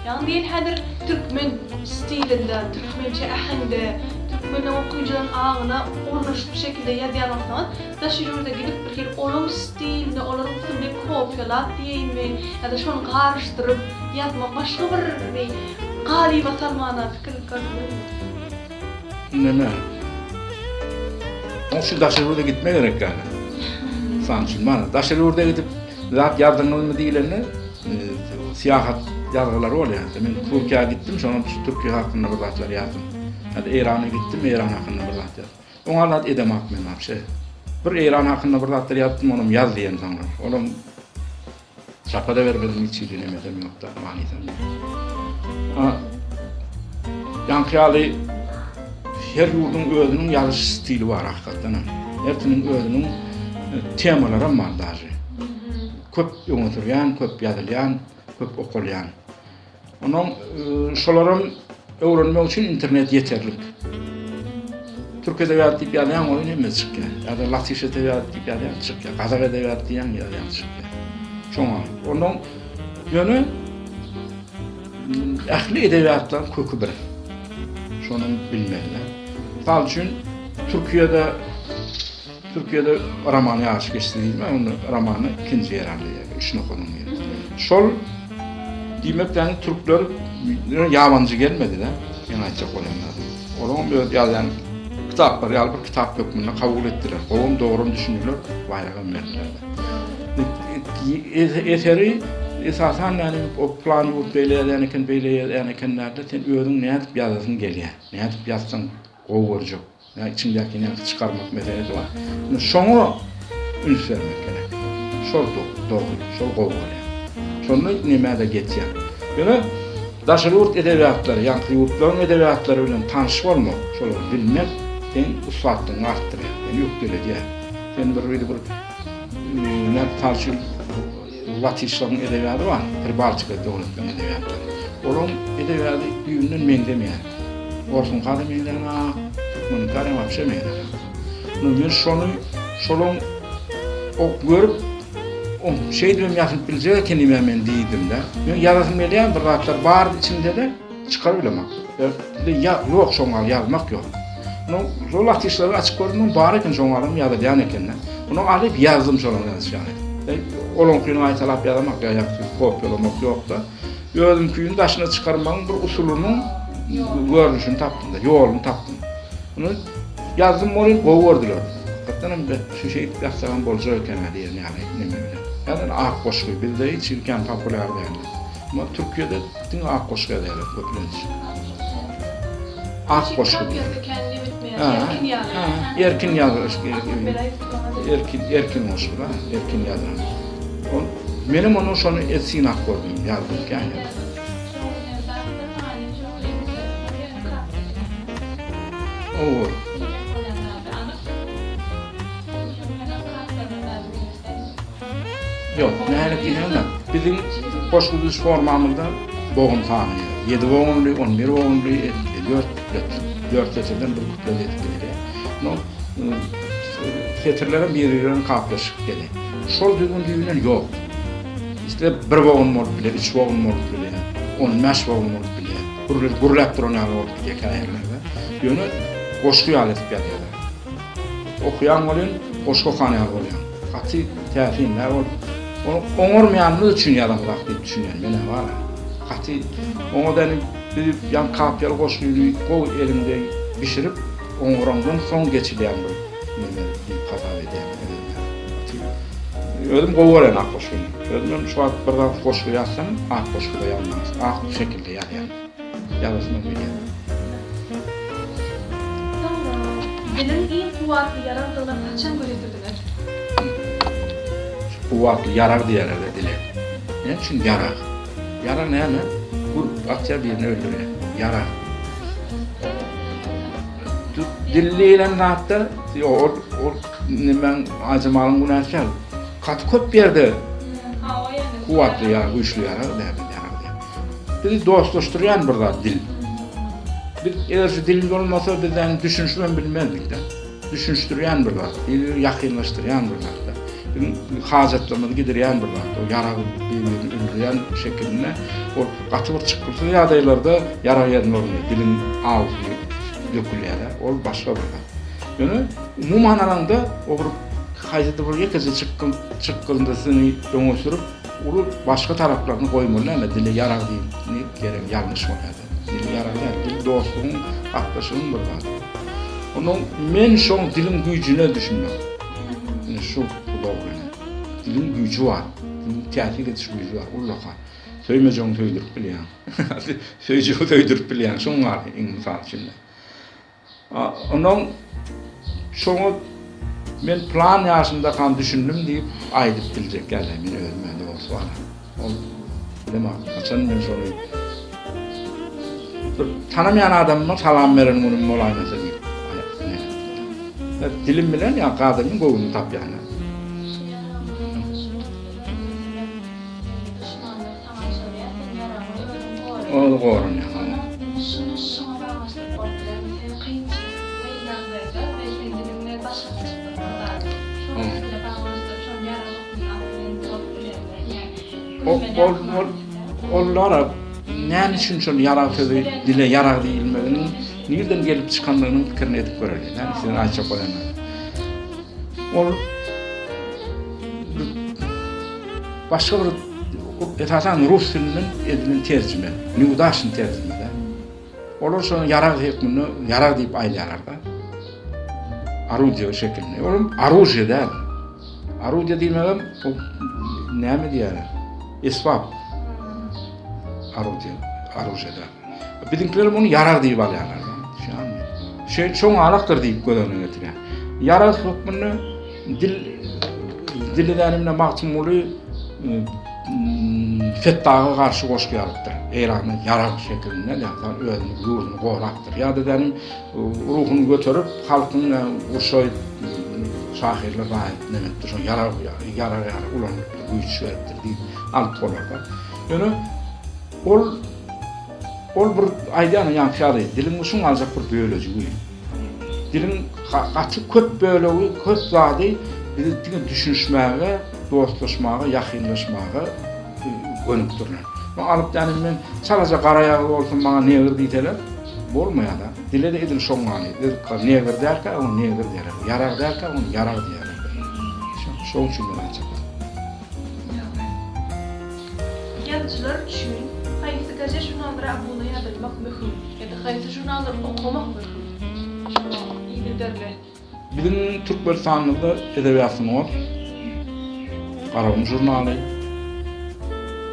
Ýagny diýeli häzir türkmen stilinde, türkmençe äheňde, türkmeniň okyjylaryň aňyna ornaşyp şekilde ýazýan bolsaňyz, daşary ýurda gidip bir hili olaň stilini, olaryň usulyny kopiýalap diýeýinmi ýa-da şony garyşdyryp ýazmak başga bir galyba salmana pikir gördüňizmi? Neme? Oň üçin daşary ýurda gitme gerek ýaly. Mysal üçin, mana daşary ýurda gidip zat ýazdyňyzmy diýlende, e, syýahat ýazgylary bolýar. Men Türkiýä gitdim, şonuň üçin Türkiýe hakynda bir zatlar ýazdym. Hadi Eýrana gitdim, Eýran hakynda bir zat ýazdym. Oňa zat edemok men wapşe. Bir Eýran hakynda bir zatlar ýazdym, onam ýaz diýen soňra. Olam Çapa-da bermedim hiç hili nemesem ýok-da, manysam ýok. A, ýaňky ýaly her ýurduň özüniň ýazyş stili bar hakykatdan hem. Hersiniň özüniň e, temalaram bar daže. Köp öňe sürýän, köp ýazylýan, köp okalýan. Onuň şolaram öwrenmek üçin internet ýeterlik. Türk edebiýaty diýip ýazýaň, oýun hemmesi çykýar. Ýa-da latyş edebiýaty diýip ýazýaň, çykýar. Gazak edebiýaty diýýäň, ýazýaň, çykýar. Şoňa. Onuň ýöne ähli edebiýatlaryň köki bir. Şonuň bilmeli. Mysal üçin, Türkiýede Türkiýede roman ýaryşy geçdi diýme, onda romany ikinji ýer aldy, ýa üç nokadyň biri. Şol diýmek ýagny türkler ýabanjy gelmedi-de, men aýtjak bolýan zadym. Olaryň öz ýazýan kitaplary ýaly bir kitap hökmünde kabul etdiler. Gowam dogram düşündiler, baýragam berdiler. Eseri esasan ýagny o plan ýurt beýle ýazýan eken, beýle ýazýan eken dälde, sen özüň nädip ýazasyň gelýär, nädip ýazsaň gowy görjek. Ýa içiňdäki näki çykarmak meselesi bar. Indi şoňa üns bermek gerek. Şol dogry, şol gowy bolýar. Şonda nämä-de geçýär. Ýöne daşary ýurt edebiýatlary, ýaňky ýurtlaryň edebiýatlary bilen tanyş bolmak, şolary bilmek seň ussatlygyňy artdyrýar, seni ökdeledýär. Sen bir bir mysal üçin Latyşlaryň edebiýaty bar, Pribaltika döwletleriniň edebiýatlary. Olaryň edebiýaty düýbünden meňzemeýär. Orsuňka-da meňzänok, türkmeniňkä-de wapşe meňzänok. Men şony şolaryň görüp. O şeýdibem ýazyp biljek ekenim-ä men diýdim-de. Men ýazasym gelýän bir zatlar bardy içimde-de, çykaryp bilemok. Ýa ýok şoň ýaly ýazmak ýok. No, şol afişleri açyp gördüm, bar eken şoň ýalam ýazylýan eken-de. Muny alyp ýazdym şolaň ýazyşy ýaly. Olaňkyny gaýtalap ýazamak ýa ýa kopýalamak ýok-da. Özümkini daşyna çykarmagyň bir usulynyň görnüşini tapdym-da, ýoluny tapdym. Muny ýazdym welin gowy gördüler. Hakykatdan hem şu şeýdip ýazsagam boljak eken-ä diýen ýaly neme bilen. Ýazan ak goşgy bizde hiç hili kän populýar däldi. Emma Türkiýede diňe ak goşgy ýazýarlar köplenç. Ak goşgy diýýär. Erkin ýazyş. Erkin erkin goşgy da, erkin ýazylan. Ol menem onu şony et synap gördüm, ýazdym kän. Owo. Ýok, nähili diýseňem, biziň goşgy düzüş formamyzda bogun sany ýedi bogunly, 11 bogunly, dört küplet, dört setirden bir küplet edip gidilýär. No, setirlerem bir-birine kaplaşyp gelýär. Şol düzgün düýbünden ýok. Isle bir bogun bolup biler, üç bogun bolup bilýär, 15 bogun bolup bilýär. Gürlüp, gürläp duran ýaly bolup gidýär käýerlerde. Ýöne goşgy ýaly edip ýazýarlar. Okaýaň welin, goşgy okan ýaly bolýaň. Gaty täsin-dä ol. Ony oňarmaýanymyz üçin ýazamzak diýip düşünýän men-ä bar-a. Gaty oňa däni biz ýaňky kapýaly goşgyny gowy eliňde bişirip, oňaraňdan soň geçilýän bir neme diýip hasap edýän özüm-ä. Gaty özüm gowy görýän ak goşgyny. Özümem şu wagt bir zat goşgy ýazsam, ak goşgyda ýazmak, ak şekilde ýazýan. Ýazasymam gelýär. Soňra, diliň iň kuwwatly ýaragdygyna haçan göz ýetirdiňiz? Şu kuwwatly ýarag diýerler-de dile. Näme üçin ýarag? Ýarag näme? Urup atýar birini öldürýär. Ýarag. Dil diýlen zatda ol ol nämäň Aýjemalyň günäsi däl. Gaty köp ýerde kuwwatly ýarag, güýçli ýarag däl. Bizi dostlaşdyrýan bir zat dil. Biz eger şu dil bolmasa biz yani düşünişibem bilmezdik-de. Düşünişdirýän bir zat, biri ýakynlaşdyrýan bir zat. Biziň hajatlarymyzy gidirýän bir zat. O ýarag bir-birini öldürýän şekilinde ol gaty bir çykgynsyz ýagdaýlarda ýarag ýerine ornaýar. Diliň awusy dökülýär-de, ol başga bir zat. Ýöne umuman alanda o bir haýsydyr bir ýekeje çykgyn çykgyndysyny öňe sürüp Uly başga taraplaryny goýmaly däl, dile ýarag diýip ne gerek ýalňyş bolýar. Dil ýarag däl, dil dostlugyň, gatnaşygyň bir zady. Onuň men şoň diliň güýjüne düşünmek. Ine şu dogry. Diliň güýji bar. Diliň täsir ediş güýji bar, ullakan. Söýmejegiňi söýdürip bilýäň. Söýjegiňi söýdürip bilýäň. Şoň ýaly iň mysal üçin. Ondan şoňa men plan ýaşymdakam düşündim diýip aýdyp biljek ýaly men özüme dogrusu bar. Ol bilemok haçan men şony bir tanamaýan adamyma salam beren günüm bolaýmasa diýip. Dilim bilen ýa adamyň göwnüni tapýan. Ol goranýar. Şuny şuňa baglanyşdyryp bolup bilermi? Sen kynçylykly ýagdaýda we sen diliň bilen baş alyp çykdyň bir zady. Şonuň bilen baglanyşdyryp şony ýarag hökmünde alyp bilen bolup bilermi? Ol ol olara näme üçin şol ýarag sözi dile ýarag diýilmeginiň nirden gelip çykandygynyň pikirini edip göreli. Näme siziň aýtjak bolýanyňyz? Ol başga bir esasan rus dilinden edilen terjime, neudaşny terjime-de. Olar şony ýarag hökmünde ýarag diýip aýdýarlar-da. Orudiýe şekilinde. Olam oružie däl. Orudiýe diýmegem bu näme diýýärler? Esbap. Orudiýe, oružie däl. Biziňkiler muny ýarag diýip alýarlar. Düşünýärmi? Şeý şoň alakdyr diýip göz öňüne getirýär. Ýarag hökmünde dil dili dänimde Magtymguly Fettaga garşy goşgy ýazypdyr. Eýranda ýarag şekilinde ýa-da özüni ýurduny gorapdyr. Ýa-da dänim ruhuny göterip halkyň urşa şahyrlar raýat nämetdir şo ýarag ýarag ýaly ulanypdyr, güýç beripdir diýip alyp bolar-da. Ýöne Ol ol bir aýdýan ýaňky ýaly diliň şuň aljak bir bölejigi. Diliň gaty köp bölegi, köp zady bizi diňe düşünişmäge. dostlaşmaga, ýakynlaşmaga gönükdirilen. Muny alyp ýani men çalaja garaýagyz bolsam maňa negr diýseler, bolmaýar-da. Dile-de edil şoň ýaly. Negr dälkä ony negr diýerler. Ýarag dälkä ony ýarag diýerler. Şoň üçin men aýtjak. Ýazyjylar üçin haýsy gazet-žurnallara abuna ýazylmak möhüm ýa-da haýsy žurnallary okamak möhüm? Şoňa yzygiderli. Biziň Türkmenistanymyzda edebiýat sungat, Garagum žurnaly,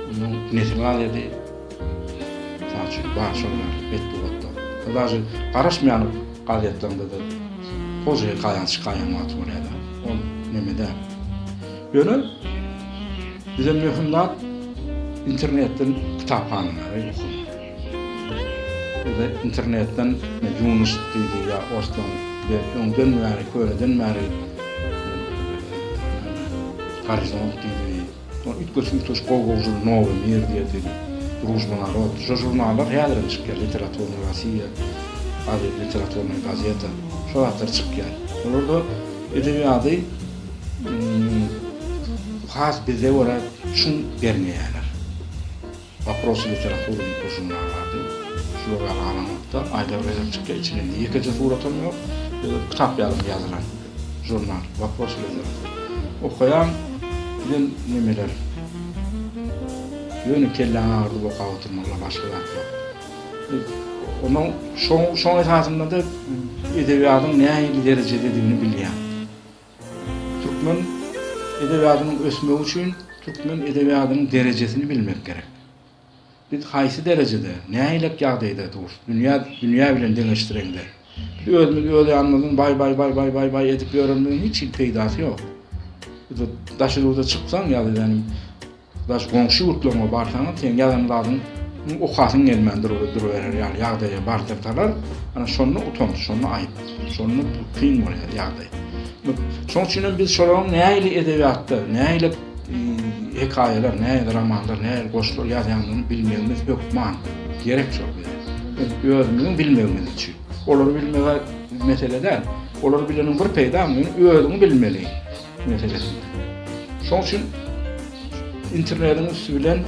ondan Nesil gazeti, mysal üçin, bar şol ýaly metbugatda. Daže garaşmaýan gazetlerinde-de goja hekaýaň çykaýan wagty bolýar-da. Ol neme däl. Ýöne bize möhüm zat internetden kitaphanalary okamak. Bize internetden Ýunus diýdi ýa orsdan we öňden bäri köneden bäri Gorizont diýdi. Ol üýtgeşik üýtgeşik gowy gowy žurnal Nowy mir diýdi. Družba narod. Şo žurnallar häzirem çykýar. Literaturnyý Rossiýa, gazet, literaturnyý gazeta. Şo zatlar çykýar. Olarda edebiýady has bize görä çuň derňeýärler. Woprosy literatury diýip bir žurnal bardy. Şular ýaly alaňlykda aýda bir gezek çykýar, içinde indi ýekeje suratam ýok, ýöne kitap ýaly ýazylan žurnal Woprosy literatury. Okaýaň, giden nemeler. Ýöne kelläňi agyrdyp okap oturmaly, başga zat ýok. Onuň şoň şoň esasynda-da edebiýatyň nähili derejededigini bilýäň. Türkmen edebiýatynyň ösmegi üçin türkmen edebiýatynyň derejesini bilmek gerek. Biz haýsy derejede, nähilek ýagdaýda durus, dünýä dünýä bilen deňeşdireňde. Biz özümiz öz ýanymyzdan baý baý baý baý baý baý edip ýörenimiziň hiç hili peýdasy ýok. Biz daşary ýurda çyksaň ýa-da ýani Daş goňşy ýurtlaryňa barsaňam seň ýazan zadyň okasyň gelmän duruberer ýaly ýagdaýa bardyrsalar, ana şonda utanç, şonda aýyp, şonda kyn bolýar ýagdaý. Şonuň üçin hem biz şolaryň nähili edebiýatda, nähili hekaýalar, nähili romanlar, nähili goşgular ýazýandygyny bilmegimiz hökman, gerek şol bize. Özümiziň bilmegimiz üçin. Olary bilmege mesele däl. Olary bileniň bir peýda, ýöne özüňi bilmeli. meselesinde. Şoň üçin internetiň üsti bilen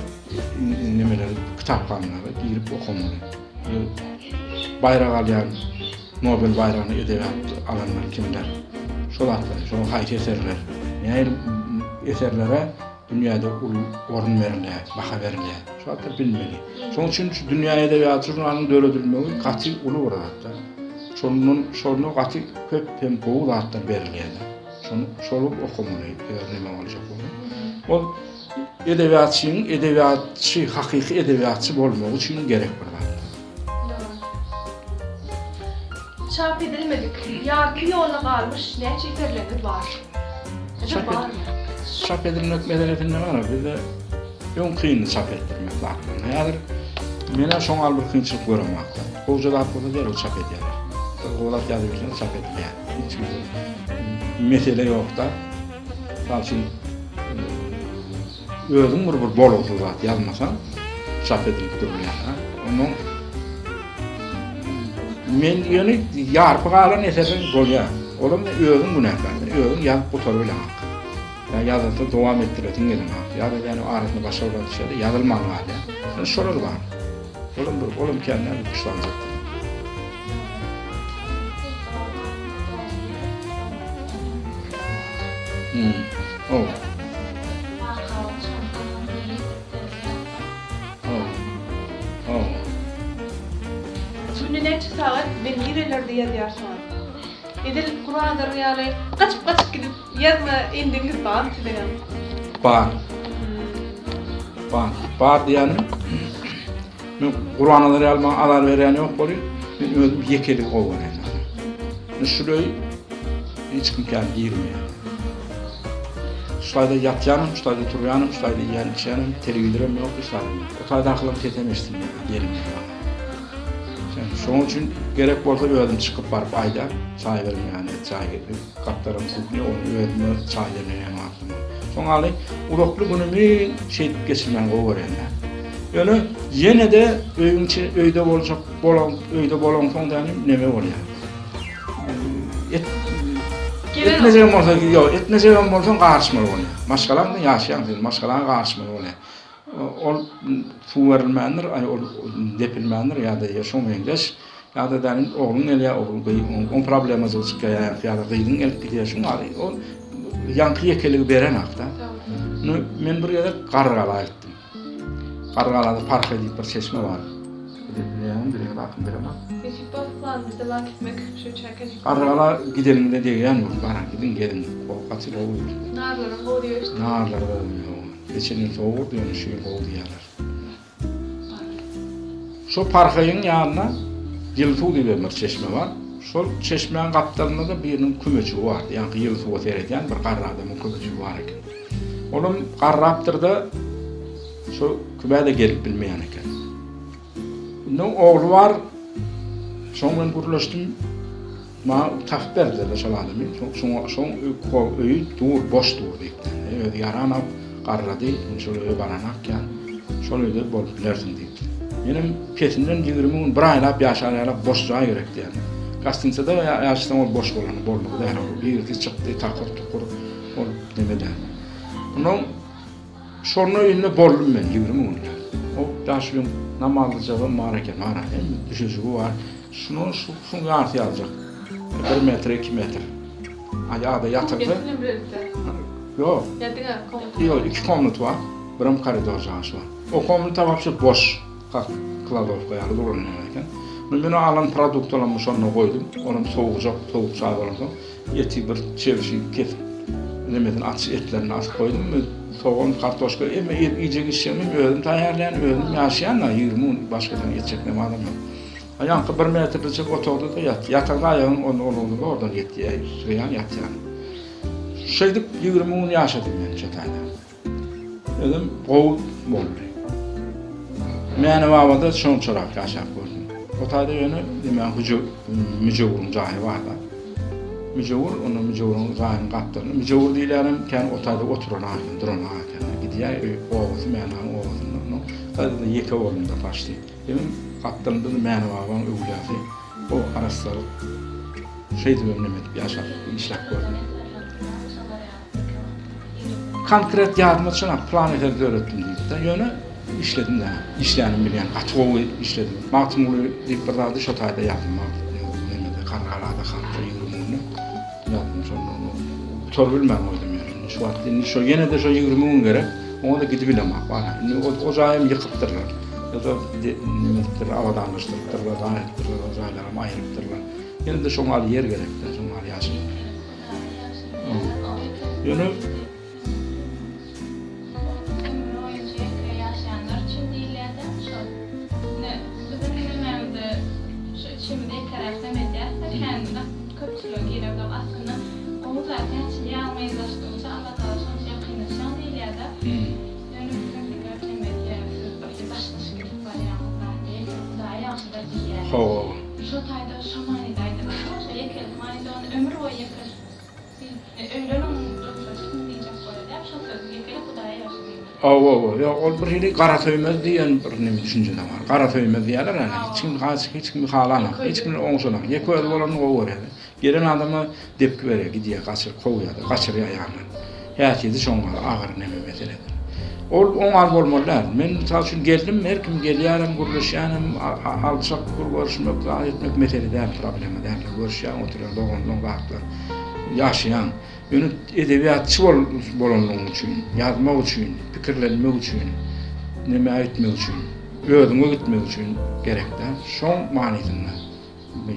nemeleri kitaphanalara girip okamaly. Baýrak alýan Nobel baýragyny edebiýat alanlar kimler? Şol atlary, şonuň haýsy eserler, nähili eserlere dünýäde uly orun berilýär, baha berilýär. Şu atlary bilmeli. Şonuň üçin şu dünýä edebiýaty žurnalynyň döredilmegi gaty uly bir zatda. Şondan şonda gaty köp hem gowy zatlar berilýär. Şony şolup okamaly, eger neme boljak bolsa. Ol edebiýatçynyň edebiýatçy, hakyky edebiýatçy bolmagy üçin gerek bir zat. Çap edilmedik, ýarty ýolda galmyş näçe eserleriňiz bar? Ýa-da barmy? Çap edilmek meselesinde bar, bizde öň kyndy çap etdirmek zatlaryny. Häzir men-ä şoň ýaly bir kynçylyk göremok-da. Gowja zat bolsa derrew çap edýärler. Gowy zat ýazybilseň çap edilýär. Hiç bir mesele ýok-da. Mysal üçin, özüň bir bir bolgusyz zat ýazmasaň, çap edilip durulýar. Ondan men ýöne ýarpy galan eserler bolýar. Olam özüň günäkär, özüň ýazyp gutaryp bileňok. Ýa ýazylsa dowam etdiresiň gelenok. Ýa-da ýöne arasyna başga bir zat düşýär-de, ýazylman galýar. Ýöne şolar bar. Olam bir, olam kän däl, üç sanjak. Hmm. Oh. Oh. Oh. Günde näçe sagat we nirelerde ýazýarsyňyz? Edil Gurbannazar ýaly gaçyp-gaçyp gidip ýazma endigiňiz barmy siziňem? Bar. Bar. Bar diýýänim Men Gurbannazar ýaly maňa azar berýän ýok bolýar. Men özüm ýekeligi gowy görýän. Men şul öý hiç kim kän girmeýär. Şu taýda ýatýanam, şu taýda turýanam, şu taýda iýýän, içýänem, telewizoram ýok, hiç zadam ýok. O taýdakylaryň sesem eşidilmeýär, gelinmeýär maňa. Şonuň üçin gerek bolsa özüm çykyp baryp aýdar, çaý beriň ýany, çaý gapdalam kuhnýa, ony özüme çaý demleýän wagtym. Şoň ýaly uzakly günümi şeýdip geçirmäni gowy görýän-dä. Ýöne ýene-de öýüň içi öýde boljak bolan öýde bolansoň dänim neme bolýar. Et. Etmejegem bolsa, ýok, etmejegem bolsaň garyşmaly bolýar. Maşgalaň bilen ýaşaýaň sen, maşgalaňa garyşmaly bolýar. Ol suw berilmändir, aý ol depilmändir ýa-da ýa şoň meňzeş, ýa-da dälim ogluň gelýär, ogul gyz, oň problemajygy çykýar ýa-da gyzyň gelip gidýär, şuň ýaly ol ýaňky ýekeligi berenok-da. Men bir gezek Garrygala gitdim. Garrygalada Parhaý diýip bir çeşme bar. Bilýäňmi, bilýän zatym bilemok. Nesip bolsa planymyzda bar gitmek şu çäke. Garrygala gideniňde degýän bolup, baran gidiň geziň. Gowy gaty gowy. Narlaram gowy diýip eşitdim. Narlary gowy ýok. Geçen ýyl sowurdy ýöne şu ýyl gowy diýýärler. Şo Parhaýyň ýanynda Ýyly suw diýip bir çeşme bar. Şol çeşmäň gapdalynda-da biriniň kümejigi bardy. Ýaňky ýyly suwa seredýän bir garry adamyň kümejigi bar eken. Olam garrapdyr-da, şo kümä-de gelip bilmeýän eken. Indi ogly bar, şoň bilen gürleşdim. Maňa tapyp berdiler-de şol adamy. Şoňa şoň öýi dur, boş dur diýipdi. Özi ýaranok, garrady, indi şol öýe baranok ýa. Şol öýde bolup bilersiň diýipdi. Menem pesinden 20 gün, bir aýlap ýaşar ýalak boş jaý gerek diýýän. Gastinsada ýaşasaň ol boş bolany boldugy däl. Girdi, çykdy, takyr-tukur ol neme däl. Ondan Şonda öýünde boldum men 20 günläp. O ýaşulyň namazlyjagam bar eken, bar hemme düşejigi bar. Şunuň şu şuň ýarysy ýaljak. 1 metr, 2 metr. A ýa-da ýatyrdy. Ýok. Ýa diňe komnat. Ýok, iki komnat bar. Birem koridor jaýy bar. O komnata wapşe boş. Kak kladowka ýaly duran eken. Men alan produktlarymy şonda goýdum. Olam sowujak, sowuk çaý bolansoň. Eti bir çebşi kesip, nemesini açyp etlerini asyp goýdum. Sogan, kartoşka, emme iýjek içjegimi özüm taýýarlaýan, özüm ýaşaýan-da, 20 gün başgadan etjek nem adam ýok. A ýaňky bir metrlijek otagda-da ýat. Ýatagda aýagyň ony ony zordan ýetýär, sygýan ýatýan. Şeýdip 20 gün ýaşadym men şo taýda. Özüm gowy boldy. Mäne babada şonçarak ýaşap gördüm. O taýda ýöne näme hüje müjewüriň jaýy barda. Müjewür, onda müjewüriň jaýynyň gapdalynda. Müjewür diýilýänem kän o taýda oturan eken, duran eken. Gidýär öý obasy Mänäniň obasynda. Onda taýda ýeke boldum-da başdy. Hem gapdalynda-da Mäne babaň öwlüýasy. O arassalyk. Şeýdibem neme edip ýaşap, işläp gördüm. Konkret ýadyma düşenok, plan eser döretdim diýip-de, ýöne işledim-dä. Işlänimi bilýän, gaty gowy işledim. Magtymguly diýip bir zady şo taýda ýazdym, nemede, Garrygalada halka 20 günde ýazdym şonda. Gutaryp bilmän goýdum ýöne. Indi şu wagt indi şo ýene-de şo 20 gün gerek. Oňa-da gidibilemok wala. Indi o, o jaýam ýykypdyrlar. Ýa-da neme edipdirler, abadanlaşdyrypdyrlar, zaý edipdirler, o jaýlaram aýrypdyrlar. Ýene-de şoň ýaly ýer gerek-dä, şoň ýaly ýaşamak. Ýöne Hawa. Hawa, hawa. Ýok, ol bir hili gara söýmez diýen bir neme düşünje-de bar. Gara söýmez diýýärler ýa-ni. Hiç kim has hiç kimi halanok, hiç kim bilen oňşanok. Ýeke özi bolanyny gowy görýär. Gelen adama depgi berýär, gidýär, gaçyryp kowýar-da, gaçyrýar ýanyndan. Häsiýeti şoň ýaly agyr neme meseledir. Ol oň ýaly bolmaly däl. Men mysal üçin geldim, her kim gelýärem, gürleşýänem, alçak bir görüşmek, zat etmek mesele däl, problema däl. Görüşýäň, oturýaň, doganlaň zatlar. Ýaşaýaň. Ýöne edebiýatçy bol bolanlygyň üçin, ýazmak üçin, pikirlenmek üçin, nämä gitmek üçin, özüňe gitmek üçin gerek-dä. Şoň manysynda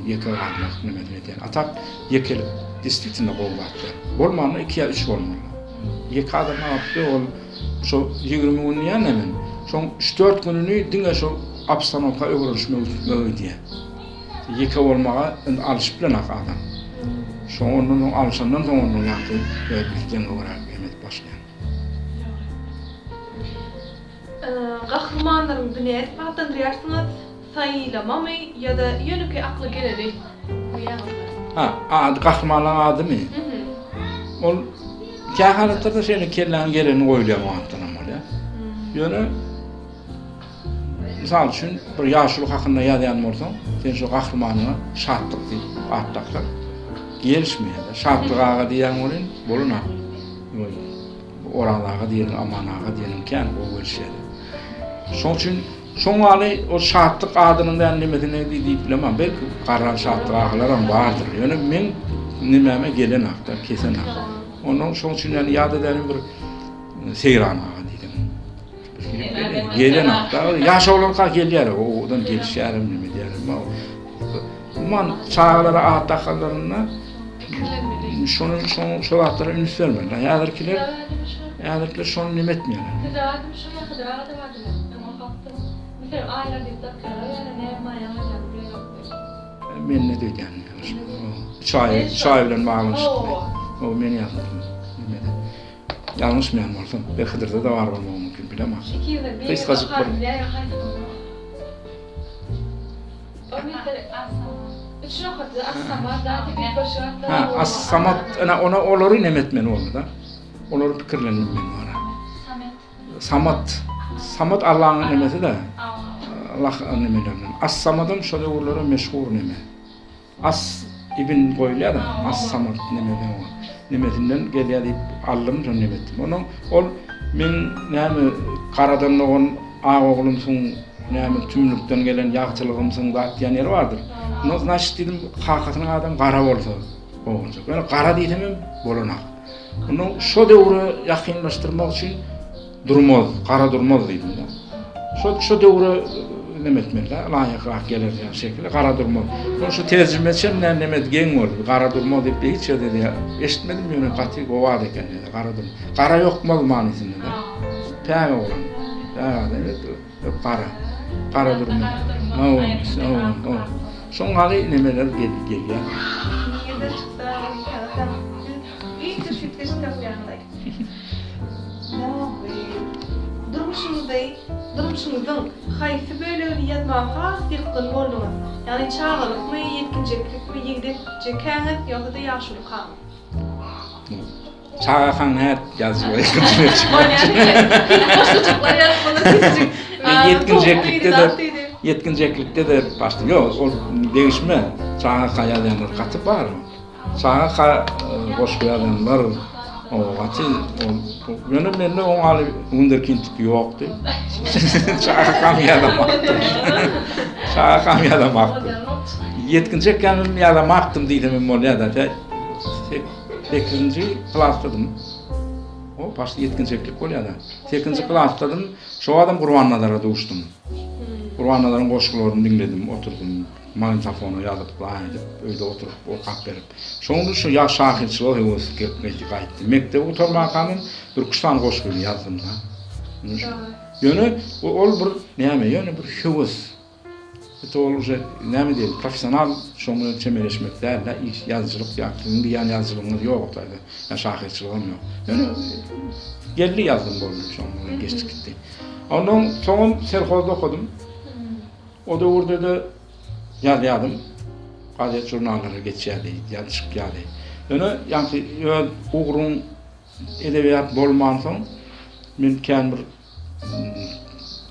ýeke galmak nemesini edýän. A tak ýekelik deswitno gowy zat däl. Bolmanda iki ýa üç bolmaly. Ýeke adam alypdy ol şo 20 gün diýýän-de men. Şoň üç-dört gününi diňe şo obstanowka öwrenişmek gidýär. Ýeke bolmaga indi alşyp bilenak adam. Şoň ondan soň alşandan soň ondan ýaňky öz islegiňe görä em edip başlaýaň. Gahrymanlaryňyzy nädip atlandyrýarsyňyz? Saýlamamy ýa-da ýönekeý akla geleni goýýaňyzmy? Ha, ady gahrymanlaryň adymy? Ol kähalatlarda şeýle kelläňe geleni goýulýan wagtlaram bolýar. Ýöne Mysal üçin, bir ýaşuly hakynda ýazýan bolsaň, sen şo gahrymanyňa Şatlyk diýip at daksaň, Gelişmeýär. Şatlyk aga diýýän welin bolanok. Oraz aga diýeniň, Aman aga diýeniň kän gowy gelişýär. Şoň üçin şoň ýaly o Şatlyk adynyň däl nemesine diýip bilemok. Belki garran Şatlyk agalaram bardyr. Ýöne meň nemäme gelenok-da, kesenok. Ondan şoň üçin ýa ýa-da dälim bir Seýran aga diýdim. Gelenok-da. Ýaş oglanka gelýär, owadan gelişýärem neme diýýärem. Umuman çagalara at dakanlarynda Pikirlenmeli. Şony şoň şo zatlara üns bermeli. Häzirkiler häzirkiler şony neme etmeýärler. Size adym şu ýakydyr aga da bardyr. Men okapdym. Meselem Aýlar diýip dakýarlar ýöne näme maýa galýanyny bilenokdy. Men ne diýýän. Çaý çaý bilen baglanyşykly. O men ýazdym. Nemede. Ýalňyşmaýan bolsam, belki Hydyrda-da bar bolmagy mümkin, bilemok. Gysgajyk bir Ha, As-Samat, ene ona olary neme etmeli boldy-da. Olary pikirlendim men bara. Samat. Samat Allahyň nemesi-de. Allah nemelerinden. As-Samadam şo döwürlere meşhur neme. As ibn goýulýar-da, As Samat nemeden o. Nemesinden gelýär diýip aldym, şony neme etdim. Onuň ol men näme garadan dogan ak oglumsyň, näme tümlükden gelen ýagtylygymsyň zat diýen ýeri bardyr. No, znaçit diýdim, kakasynyň adam gara bolsa gowy boljak. Ýöne gara diýsem hem bolanok. Onuň şo döwre ýakynlaşdyrmak üçin Durmaz, gara durmaz diýdim-de. Şo şo döwre neme etmeli-dä, laýykrak geler ýaly şekilde gara durmaz. Soň şu terjimeçem näme neme geň boldy. Gara durmaz diýip hiç ýerde diýýär. Eşitmedim ýöne gaty gowy ady eken diýdi. Gara durmaz. Gara ýokmaz manysynda-da. Päk oglan. Päk adam ýok gara. Gara durmaz. Hawa, hawa, hawa. Şoň ýaly nemeler gelýär. Nirden çyksa ol ýa-da biz hiç bir şüýtgeşik tapýanlaý. Dogry. Durmuşyňyzda durmuşyňyzyň haýsy bölegini ýazmaga has ýykgyn bolduňyz? Ýagny çagalykmy, ýetginjeklikmi, ýigdekçekäňiz ýogsa-da ýaşulukaňyz? Çagakaň nädip ýazyjy bolýar? Bolýar diýýär. Goşgujyklar ýazyp bolar kiçijik. Ýetginjeklikde-de ýetginjeklikde-de başda ýok, ol degişme. Çagaka ýazýanlar gaty bar. Çaga goşgy ýazanlar o gaty ýöne mende oň ýaly wunderkindlik ýokdy. Çagakam ýazamakdym. Çagakam ýazamakdym. Ýetginjekkäm ýazamakdym diýsem hem bolýar-da. Sekizinji klasdadym. O başda ýetginjeklik bolýar-da. Sekizinji klasdadym. Şo adam Gurbannazara duşdum. Gurbannazaryň goşgularyny diňledim, oturdym. Magnitofona ýazyp, laý edip, öýde oturyp okap berip. Şoňda şu ýa şahyrçylyga höwes geldi, gaýtdy. Mekdebi gutarmankamam bir-iki sany goşgyny ýazdym-da. Ýöne ol bir näme, ýöne bir höwes. Ýa ol uje näme diýeli, professional şoň bilen çemeleşmek däl-de, iş, ýazyjylyk ýa siziň diýýän ýazyjylygyňyz ýok o taýda. Ýa şahyrçylygam ýok. Ýöne geldi ýazdym boldy, şoň bilen geçdi gitdi. Ondan soňam selhozda okadym. O döwürde-de ýazýardym. Gazet-žurnallara geçýärdi, ýa çykýardy. Ýöne ýaňky öz ugruň edebiýat bolmansoň, men kän bir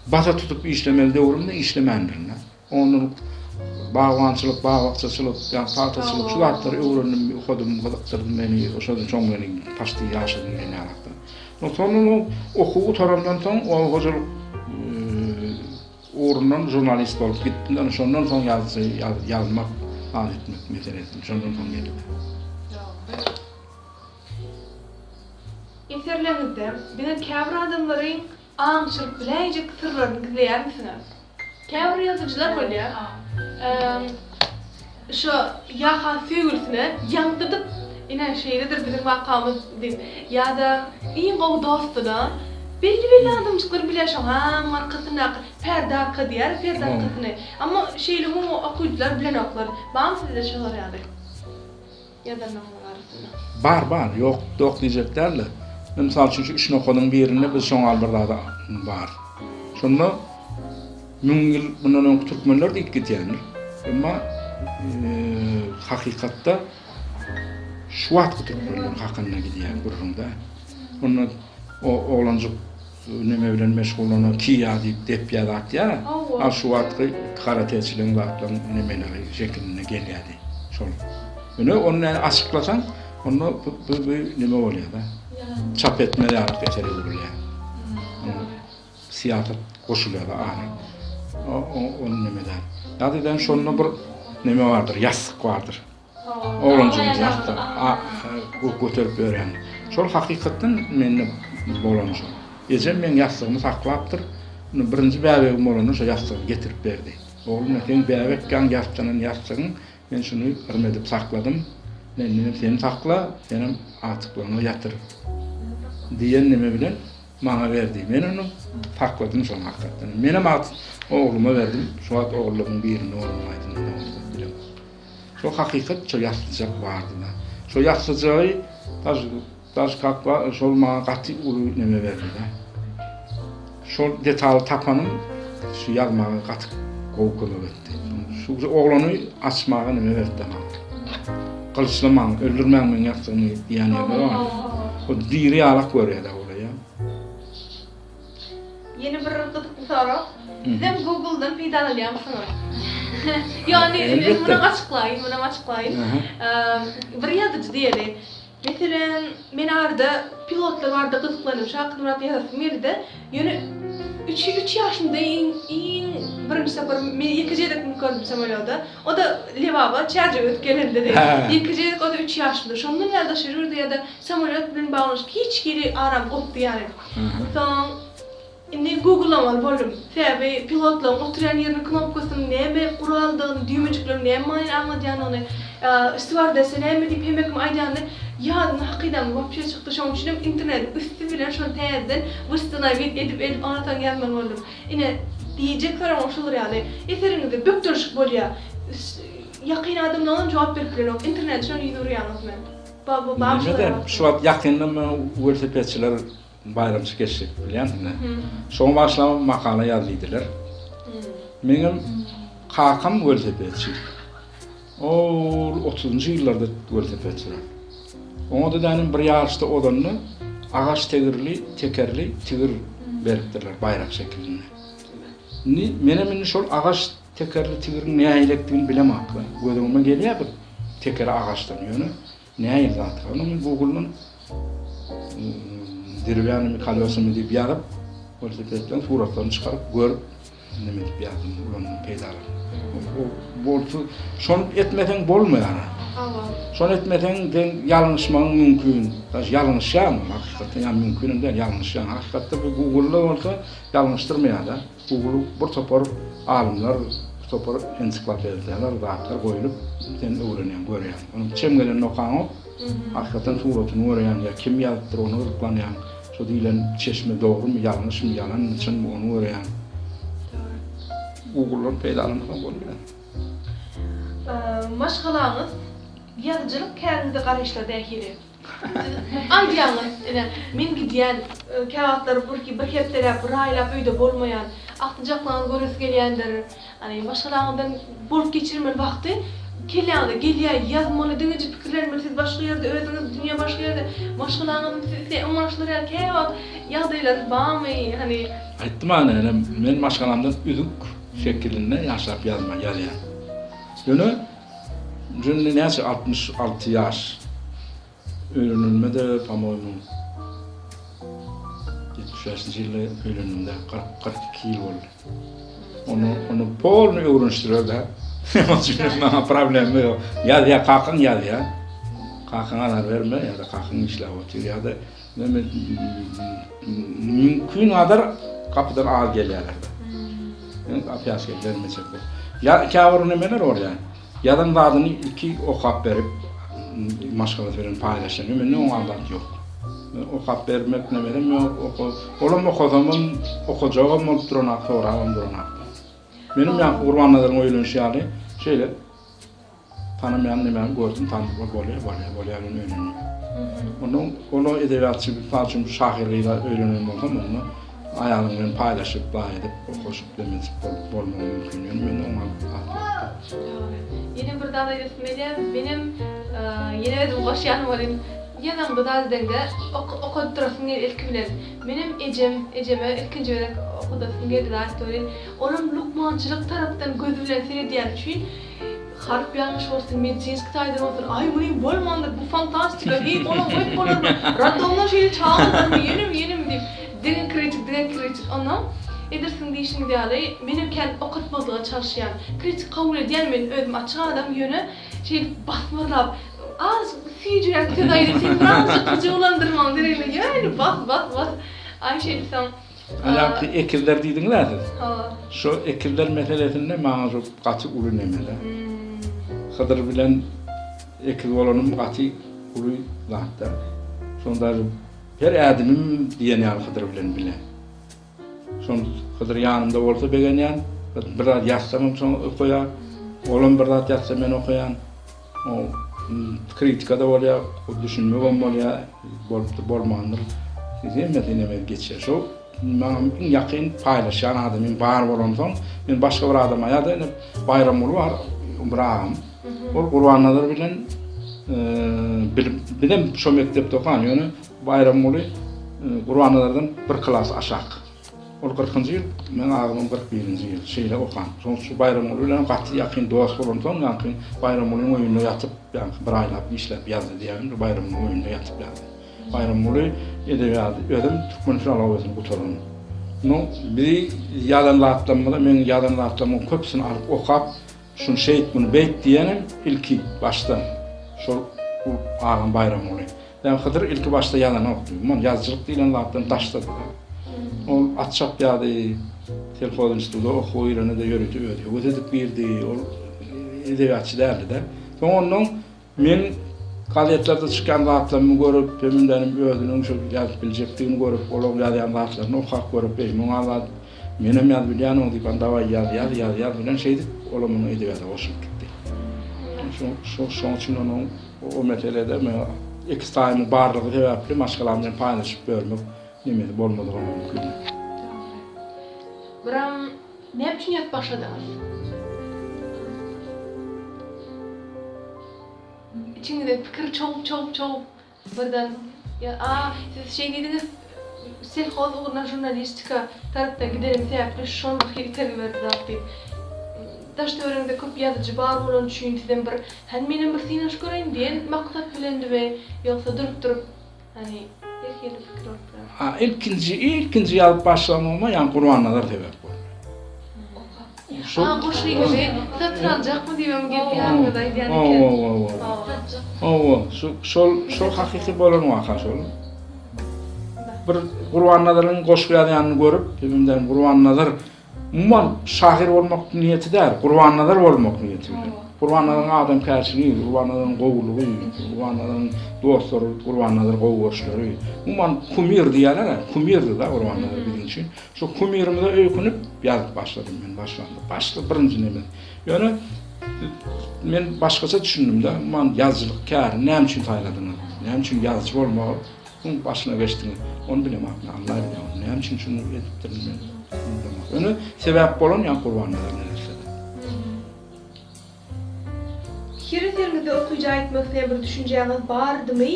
basa tutup işlemeli döwrümde işlemändirin-de. Ondan bagbançylyk, bag-bakjaçylyk, ýa pagtaçylyk şu zatlary öwrendim, okadym, gyzykdyrdy meni, şodan soň meni paçti ýaşadym men ýalakda. Soňra okuwy gutarandan soň oba hojalyk Ugrundan žurnalist bolup gitdim, ýöne şondan soň ýazyjy ýazmak, zat etmek meselesi şondan soň geldi. Dogry. Eserleriňizde diňe käbir adamlaryň aňşyryp biläýjek syrlaryny gizleýärmisiňiz? Käbir ýazyjylar bolýar, şo ýa-ha söýgülisine ýaňzydyp, ine şeýledir biziň wakamyz diýip, ýa-da iň gowy dostuna, belli-belli adamjyklar bilýär şoň aň arkasyndaky perde arka diýýär, perde arkasyny. Emma şeýle umumy okyjylar bilenoklar. Barmy sizde şolar ýaly ýazanlaryňyzyň arasynda? Bar, bar, ýok, ýok diýjek däl-de. Men mysal üçin şu üç nokadyň birinde biz şoň ýaly bir zada bar. Şonda Müň ýyl mundan öňki türkmenler diýip gidýändir. Emma hakykatda şu wagtky türkmenler hakynda gidýän gürrüň-dä. Onda o oglanjyk neme bilen meşgullana, kiýa diýip depýä zat diýýär. Al şu wagtky karateçiligiň zatlaryň nemeleri şekilinde gelýärdi. Şol. Ýöne ony näme açyklasaň, onda bu bu bu nime bolýar-da. Çap etmez ýaly eser öwrülýär. Syýasat goşulýar-da ara. O o ony neme däl. Ýa-da eden şonda bir neme bardyr, ýassyk bardyr. Oglanjygyň ýassygy a göterip ýörýän. Şol hakykatdan mende bolan şol. Ejem meň ýassygymy saklapdyr. Indi birinji bäbegim bolanda şo ýassygy getirip berdi. Oglum, seň bäbekkäň ýassanan ýassygyň Men şuny yrym edip sakladym. Mendenem sen sakla, senem agtyklaryňy ýatyr diýen neme bilen maňa berdi. Men ony sakladym şony hakykatdan. Menem agt ogluma berdim. Şu wagt ogullarymyň birini ogluma aýdym bilen. Şo hakykat şo ýassyjak bardy-da. Şo ýassyjagy daş daş kakla şol maňa gaty uly neme berdi-de. Şol detaly tapanym şu ýazmaga gaty gowy kömek etdi. Şu oglany açmaga neme berdi maňa. Gylyçlamaň, öldürmäň meň ýassygymy diýen ýerleri bar. O diri ýalak görýär-de ola ýa. Ýene bir gyzykly sorag. Sizem Google-dan peýdalanýarmysyňyz? Ýagny, men munam açyklaýyn, munam açyklaýyn. Bir ýazyjy diýeli. Meselem, men arada pilotlar barada gyzyklandym, şu hakynda biraz ýazasym geldi-de. Ýöne üç üç ýaşymda iň iň birinji sapar men ýekeje gezek münüp gördüm samolýoda. O-da Lebaba Çärjewe ötüp gelende-de. Ýekeje gezek, o-da üç ýaşymda. Şondan bäri daşary ýurda ýa-da samolýot bilen baglanyşyk hiç hili aram gopdy ýaly. Soň Indi googlamaly boldum. Sebäbi pilotlaryň oturýan ýeriniň knopkasynyň näme guraldygyny, düwmejikleriň näme manyny aňladýandygyny, stýuardessa näme diýip hemme kim aýdýanyny ýadymdan hakydamdan wapşe çykdy. Şonuň üçinem internetiň üsti bilen şony täzeden wstanowit edip edip ondan soň ýazmaly boldum. Ine, diýjek soragym şular ýaly. Eseriňizde bökderişik bolýar. Ýakyn adamlaryňam jogap berip bilenok. Internete şony ýüz urýaňyzmy? Neme-de, şu wagt ýakynda men welosipedçiler Baýramçylyk geçjek bilýänsiň-dä. Şoňa bagyşlap makala ýaz diýdiler. Meňem kakam welosipedçi. Ol otuzynjy ýyllarda welosiped süren. Oňa-da dänim bir ýaryşda ozanda agaç tegirli, tekerli tigir beripdirler baýrak şekilinde. Indi menem indi şol agaç tekerli tigiriň nähilekdigini bilemok. Göz öňüme gelýär bir tekeri agaçdan ýöne Nähili zat? Ony men Google-dan Derewýanymy kolýosamy diýip ýazyp, welosipedleň suratlaryny çykaryp görüp, neme edip ýazdym, ulandym, peýdalandym. O bolsa, şony etmeseň bolmaýar. Hawa. Şony etmeseň, sen ýalňyşmagyň mümkin. Daş ýalňyşýaň, hakykatdan ýa mümkin hem däl, ýalňyşýaň. Hakykatda bu Google-da bolsa ýalňyşdyrmaýar-da. Google bir topar alymlar, bir topar ensiklopediýalar, zatlar goýulyp, sen öwrenýäň, görýäň. Onuň çem gelenini okaňok, hakykatdan suratyny görýäň ýa kim ýazypdyr ony gyzyklanýaň. Şo diýlen çeşme dogrumy, ýalňyşmy, ýalanmy, çynmy ony görýäň. Googledan peýdalanmasaň bolmaýar. Maşgalaňyz ýazyjylyk käriňize garaýyşlary nähili? Aýdýaňyz, ine, men gidýän, käwagtlar bir bir hepdeläp, bir aýlap öýde bolmaýan. Agtyjaklaryňyzy göresi gelýändir. Hany, maşgalaňyzdan bolup geçirmeli wagty kelläňize gelýär, ýazmaly, diňeje pikirlenmeli, siz başga ýerde, özüňiz dünýe başga ýerde, maşgalaňyz sizi isleýär, umuman şular ýaly käwagt ýagdaýlar barmy, hany? Aýtdym ana, ine, men maşgalamdan üzük şekilinde ýaşap ýazma, ýazýan. Ýöne Jünni näçe 66 ýaş öýlenenime-de po-moýmu 75-nji ýylda öýlendim-de 40 42 ýyl boldy. Ony ony polny öwrenişdirer-de. Onuň üçin maňa problema ýok. Ýazýar kakaň ýazýar. Kakaňa azar berme ýa-da kakaň işläp otyr ýa-da Näme mümkin gadar gapydan az gelýärler-de. Men apýaşka bermejek bol. Ýa käbir nemeler bolýar. Ýazan zadyny ilki okap berip maşgalasy bilen paýlaşýan. Ýa mende oňa zat ýok. Men okap bermek nemelem ýok. Oka, olam okasamam, okajagam bolup duranok, sorabam duranok. Menem ýaňky Gurbannazaryň öýlenişi ýaly şeýle Tanamaýan nemämi gördüm, tanyp ol bolýa, bolýa, bolýa bilen öýlendim. Ondan ol edebiýatçy, mysal üçin şahyr gyza öýlenen bolsam, onda aýalyň bilen paýlaşyp, baý edip, okaşyp, demesip bolup bolmagy mümkin. Ýöne mende oňa zat ýokdy. Dogry. Ýene bir zat aýdasym gelýär. Menem ýene özüm goşýan welin, ýazaňda zat edeňde okatdyrasym gelýär ilki bilen. Menem ejem, ejeme ilkinji gezek okadasym geldi zat welin, olam lukmançylyk tarapdan gözi bilen seredýäni üçin. Harp ýalňyş bolsun, medisinski taýdan bolsun, aý muny bolmandyr, bu fantastika, heý onam goýup bolarmy, roddomdan şeýle çaga bolarmy, ýenemi, ýenemi diýip, diňe kritik, diňe kritik. Onnoň edirsiň diýşiňiz ýaly, menem kän okatmazlyga çalyşýan. Kritik kabul edýän men, özüm açyk adam, ýöne şeýdip basmarlap, azajyk süýjüräk söz aýdyp, seni birazajyk hyjuwlandyrmagyň deregine ýöne bas, bas, bas. Aý şeýdip soň. Aýakly ekizler diýdiňiz-ä siz? Hawa. Şo ekizler meselesinde maňa şo gaty uly neme-de. Hydyr bilen ekiz bolanym gaty uly zat-da. Şonda daže her ädimim diýen ýaly Hydyr bilen bile. Şon Hydyr ýanymda bolsa begenýän, bir zat ýazsamam şoň okaýar, olam bir zat ýazsa men okaýan. O kritika-da bolýar, düşünmegem bolýar, bolupdyr, bolmandyr. Hemmesi neme geçýär. Şo maňa iň ýakyn paýlaşýan adamym bar bolansoň, men başga bir adama ýa-da indi Baýramguly bar, bir agam. Ol Gurbannazar bilen bilip, bizem şo mekdepde okan, ýöne Baýramguly Gurbannazardan bir klas aşak. Ol kyrkynjy ýyl, meň agamym 41-nji ýyl şeýle okan. Şonuň üçin Baýramguly bilen gaty ýakyn dost bolansoň, ýaňky Baýramgulyň öýünde ýatyp, ýaňky bir aýlap işläp ýazdy diýýärin, Baýramgulyň öýünde ýatyp ýazdy. Baýramguly edebiýaty, özem türkmen filologiýasyny gutaran. Nu, bizi ýazan zatlarymyza, meň ýazan zatlarymyň köpüsini alyp okap, şuny şeýt, muny beýt diýenem ilki başda şol agam Baýramguly. Ýa Hydyr ilki başda ýazanokdy. Umuman ýazyjylyk diýlen zatdan daşdady. Ol at çapýardy, selhozinstituta okuwa girende-de ýörite özi höwes edip girdi. Ol edebiýatçy däldi-de. Soň ondan meň gazetlerde çykýan zatlarymy görüp, hemem özüniň şo ýazyp biljekdigini görüp, olaryň ýazýan zatlaryny okap görüp, eý, muňa zat menem ýazyp bilýän-ow diýip, dawaý ýaz, ýaz, ýaz, ýaz bilen şeýdip, olam munuň edebiýata goşulyp gitdi. Şoň üçin onuň O meselede men ekiz taýymyň barlygy sebäpli maşgalam bilen paýlaşyp bölmek nemesi bolmadygam mümkin. Dogry. Biram näme üçin ýazyp başladyňyz? Içiňizde pikir çogup-çogup çogup birden ýa a siz şeý diýdiňiz Selhoz ugruna žurnalistika tarapdan gidenim sebäpli şol bir hili itergi berdi zat diýip. Daş töweregiňizde köp ýazyjy bar bolany üçin sizem bir hany menem bir synanyşyp göreýin diýen maksat bilendibi ýogsa durup durup hany her hili pikir bolup biler. A ilkinji ilkinji ýazyp başlamagyma ýaňy Gurbannazar sebäp boldy. Şol A goşgyňyzy satyn aljakmy diýibem gelip ýanyňyza aýdýan eken. Hawa hawa hawa. Hawa şu şol şol hakyky bolan waka şol. Bir Gurbannazaryň goşgy ýazýanyny görüp, hemem Gurbannazar umuman şahyr bolmak niýeti däl, Gurbannazar bolmak niýeti bilen. Gurbannazaryň adamkärçiligi, Gurbannazaryň gowulygy, Gurbannazaryň dostlary, Gurbannazary gowy görüşleri. Umuman kumir diýýärler-ä, kumirdi-da Gurbannazar biziň üçin. Şu kumirimize öýkünip ýazyp başladym men başlanda. Başda birinji neme. Ýöne men başgaça düşündim-de, umuman ýazyjylyk kärini näme üçin saýladyňyz? Näme üçin ýazyjy bolmagyň başyna geçdiňiz? Ony bilemok, Allah bilýär ony. Näme üçin şuny edipdirin men? Bilemok. Ýöne sebäp bolan ýa Gurbannazar neressedir. Her eseriňizde okyja aýtmak isleýän bir düşünjäňiz bardymy?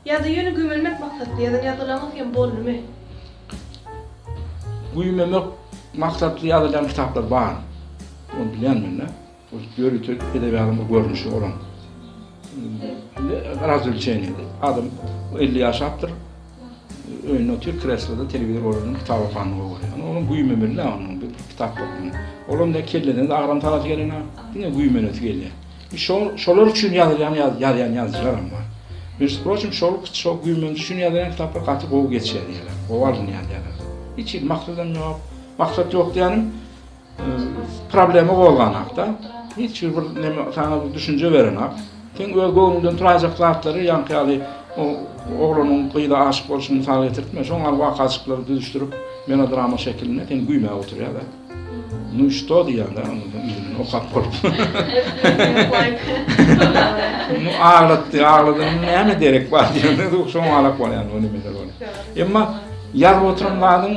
Ýa-da ýöne güýmenmek maksatly ýazan ýazgylaryňyz hem boldumy? Güýmemek maksatly ýazylýan kitaplar bar. Ony bilýän men-de. Bu ýörite edebiýatyň bir görnüşi bolan. Razwlçeniýe. Adam 50 ýaşapdyr. Öýünde otyr, kresloda telewizor görenden kitap okanyny gowy görýär. Onuň güýmemeli-dä onuň bir kitap okany. Olam ne kelleden agram salasy gelenok, diňe güýmenesi gelýär. Şol şolar üçin ýazylýan ýazýan ýazyjylaram bar. Meždu proçim şol şo güýmenç üçin ýazylýan kitaplar gaty gowy geçýär diýýärler. Gowy alynýar diýýärler. Hiç hili maksadam ýok. Maksat ýok diýýänim problema gozganakda. Hiç bir neme saňa bir düşünje berenak. Sen öz göwnüňden turaýjak zatlary ýaňky ýaly o oglanyň gyza aşyk bolşuny mysal getirtme. Şoň ýaly wakajyklary düzüşdirip melodrama şekilinde seni güýmäp oturýar-da. Nu şto diýýän-dä, ondan yzyny okap bolup. Nu aglatdy, agladanyň näme derek bar diýende, şoň alak bolýan o nimeler bolýar. Emma ýazyp oturan zadyň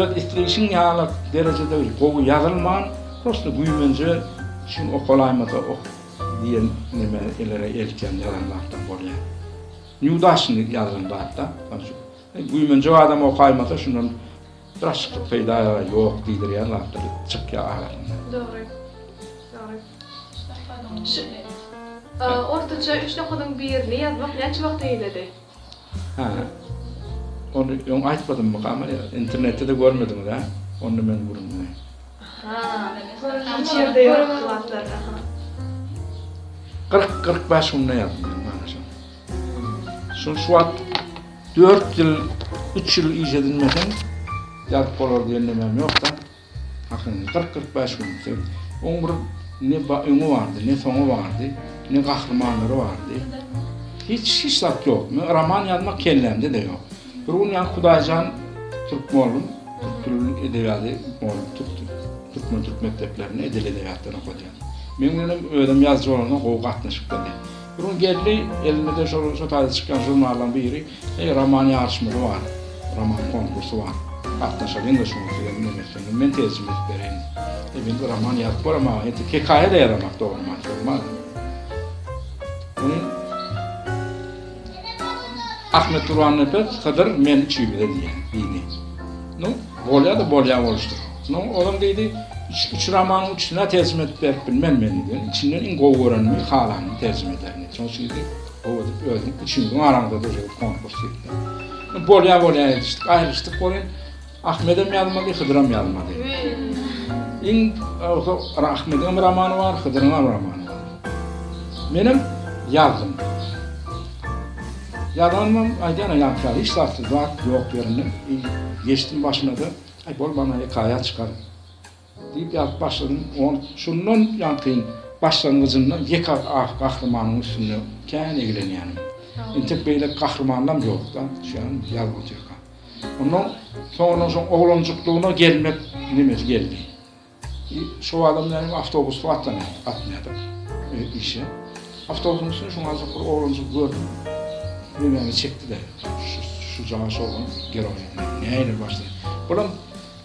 öz isleýşiň ýaly derejede gowy ýazylman, prosto güýmenje üçin okalaýmasa ok diýen nimelere eltýän ýazan zatlar bolýar. Nýudaşnyý ýazylan zatda. Güýmenjek adam okaýmasa şundan Bir açyklyk peýda ýok diýdirýän zatlar çykýar arasynda. Dogry. Dogry. Şu ortaça üç nokadyň birini ýazmak näçe wagt eýledi? Hä. Ony öň aýtmadymmykam? Internetde-de görmediňiz-ä? Onda men gürrüňini. Hiç ýerde ýok bu zatlar. 40 45 günde ýazdym men bana şony. Şu şu wagt 4 ýyl, 3 ýyl iş edinmeseň ýazyp bolar diýen nemem ýok-da. Hakyny 40-45 gün. Sen oň bir ne öňi bardy, ne soňy bardy, ne gahrymanlary bardy. Hiç hiç zat ýok. Men roman ýazmak kellämde-de ýok. Bir gün ýaňky Hudaýjan türk mollum, türk diliniň edebiýaty mollum, türk türkmen türk mekdeplerinde edil edebiýatdan okadýar. Meň bilenem özem ýazyjy bolansoň gowy gatnaşykdady. Bir gün geldi, elinde-de şol şo taýda çykýan žurnallaryň biri, Eý, roman ýaryşmasy bar, roman konkursy bar. Gatnaşalyň-da şoňa size neme etseňem, men terjime edip bereýin. E, men roman ýazyp bolamok, entek hekaýa-da ýazamak dogrymy aýtsam. Ony Ahmet Gurbannepes, Hydyr men üçimize diýýän, diýdi. Nu, bolýa-da bolýa boluşdyk. Nu, olam diýdi, üç, üç romanyň üçüsini-ä terjime edip berip bilmen men diýdi. Içinden iň gowy görenimi, halanymy terjime ederin diýdi. Şonuň üçin diýdi, gowy edip özüň üçüňiziň araňyzda durjak konkurs diýdi. Nu, bolýa bolýa edişdik, aýrylyşdyk welin, Ahmedem ýazmady, Hydyram ýazmady. Iň Ahmediňem romany bar, Hydyryňam romany bar. Menem ýazdym. Ýazanymam aýdýan ýaňky ýaly hiç zatsyz zat ýok ýerinde. Geçdim başyna-da, aý bolmanda hekaýa çykar. Diýip ýazyp başladym. On şundan ýaňky başlangyjyndan ýeke gahrymanyň üstünde kän eglenýänim. Entek beýle gahrymanlam ýok-da, şuýan ýazyp otyrka. Ondan soňundan şoň oglanjyklygyna gelmek nemesi geldi. Şo adam näme awtobusda atlanýar, gatnaýardyk işe. Awtobusyň üstünde şoň azajyk bir oglanjyk gördüm. Nemäni çekdi-de, şu şu jaş oglan geroý nähili başlady. Bulam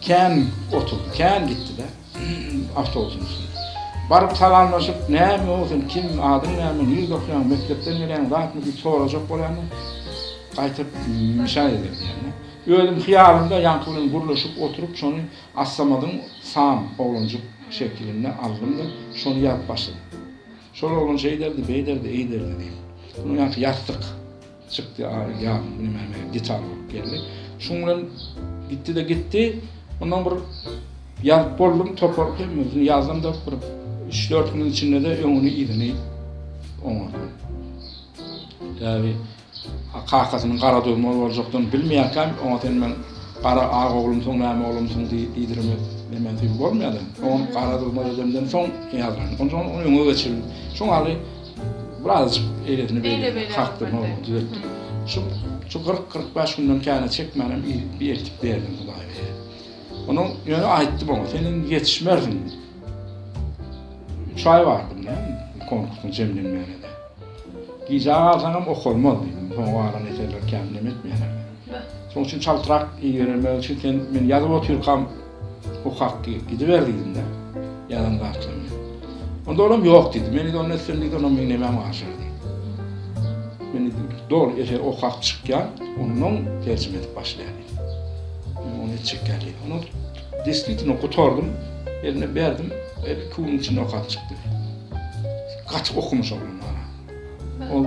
kän oturdy, kän gitdi-de awtobusyň üstünde. Baryp salamlaşyp, näme o sen kim, adyň näme, nirde okaýaň, mekdepden gelýäň, zatmy diýip sorajak bolýan-da. Gaýtyp mişa eder diýende. Özüm hyýalymda ýaňky bilen gürleşip oturyp şony Assamadyň Sam oglanjyk şekilinde aldym-da şony ýazyp başladym. Şol oglan şeýderdi, beýderdi, eýderdi diýip. Munuň ýaňky ýassyk çykdy ýa näme detal bolup geldi. Şuň bilen gitdi-de gitdi. Ondan bir ýazyp boldum, topar hemmesini ýazdym-da bir üç-dört günüň içinde-de öňüni yzyny oňardym. Sebäbi kakasynyň gara durmaz boljakdygyny bilmeýärkäm, oňa sen meň gara ak oglumsyň, näme oglumsyň diýdirmek nemesi bolmaýar. Oňa gara durmaz edemden soň ýazylan. Onsoň ony öňe geçirdim. Şoň ýaly birazajyk eýlesini beýlesini kakdym, düzetdim. Şu şu 40-45 günden käne çekmänem bir eltip berdim Hudaý beýe. Onuň ýöne aýtdym oňa, sen indi ýetişmersiň. Üç aý bardym näme konkursyň jemlenmegine-de. Gijä galsaňam okalmaz diýdim. Soňa galan eserler kän neme etmeýärler. Şonuň üçin çaltrak ibermek üçin sen men ýazyp otyrkam okap gidiber diýdim-de. Ýazan zatlarymy. Onda olam ýok diýdi. Men indi ony etsem diýdi, onda meň nemem gaçar diýdi. Men diýdim, doly eser okap çykýan, ondan terjime edip başlaýan diýdi. Men ony etjek däl diýdi. Onu deswitno gutardym, eline berdim, iki günüň içinde okap çykdy. Gaty okumyş oglan bar. Ol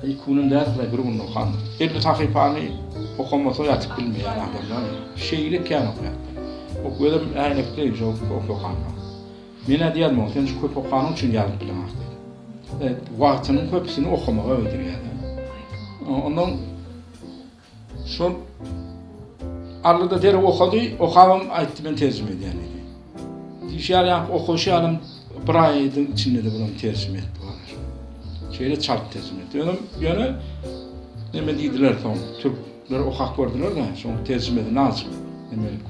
iki günüm däl, bir günde okandyr. 50 sahypany okamasa ýatyp bilmeýän adamlar. Şeýle kän okaýar. O gözüm äýnekli şo okanda. Men diýýärdim oňa, sen şu köp okanyň üçin ýazyp bileňok diýdim. Evet, wagtynyň köpüsini okamaga öldürýär. Ondan Şol Aldy-da derrew okady, okabam aýtdy men terjime edýän diýdi. Diýşi ýaly ýaňky okaýşy ýalam bir aýyň içinde-de bulam terjime etdi walla. Şeýle çalt terjime etdi. Ýöne ýöne neme diýdiler soň türkler okap gördüler-de şoň terjimesini azjyk nemelik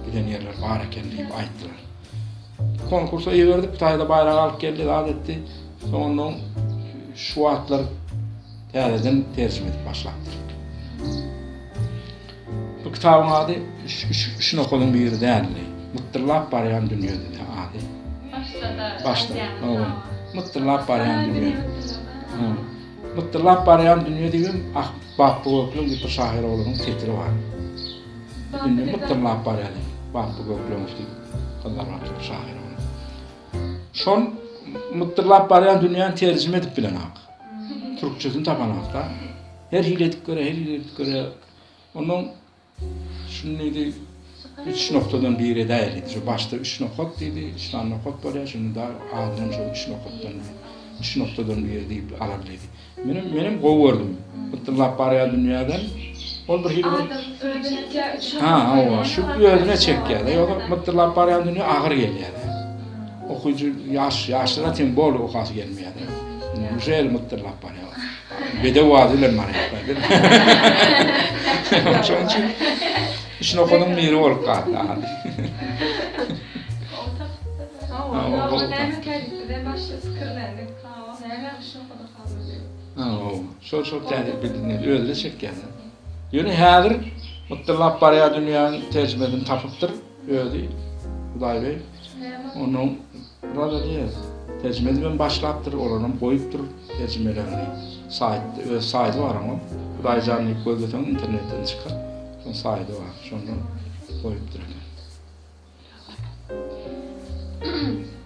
giden ýerler bar eken diýip aýtdylar. Konkursa iberdik, Hytaýda baýrak alyp geldi, zat etdi. Soňundan şu wagtlar täzeden terjime edip başlapdyr. Bu kitabyň ady üç, üç nokadyň biri däldi. Mytdyrlap barýan dünýe diýdi ady. Başda-da Başda. Mytdyrlap barýan dünýe. Mytdyrlap barýan dünýe diýibem ah Bapby Gökleň diýip bir şahyr oglanyň setiri bar. Dünýe mytdyrlap barýar diýip. Bapby Gökleňow diýip gyzlar bar bir şahyr oglan. Şol. Mytdyrlap barýan dünýäni terjime edip bilenok. Türkçesini tapanok-da. Her hili edip göre, her hili edip göre. Ondan şuny diýdi, üç noktadan biri edäýeli diýdi. Şu başda üç nokat diýdi, üç sany nokat bolýar, şunda da azyndan şol üç nokatdan, üç noktadan biri diýip alar diýdi. Menem, menem gowy gördüm. Mytdyrlap barýan dünýäden ol bir hili bir Ha, hawa, şu özüne çekýär-de. Ýogsa mytdyrlap barýan dünýä agyr gelýär-de. Okyjy ýaş, ýaşlara tem bol okasy gelmeýär-de. Uje mytdyrlap barýar. Bedew ady bilen barýar. Şonuň üçin üç nokadyň biri bolup galdy. Hawa, näme kädip başda pikirlendik. Näme üç nokada galdy. Hawa, şol şol täze bildiňiz, özüne çekýär. Ýöne häzir mytdyrlap barýar dünýäniň terjimesini tapypdyr özi Hudaýbeý. Onuň biraz diýýär. Terjime edibem başlapdyr, olaram goýupdyr terjimelerini. Saýtda öz saýty bar onuň. Hudaýjan diýip gözleseň internetden çykar. Şoň saýty bar. Şonda goýupdyr eken.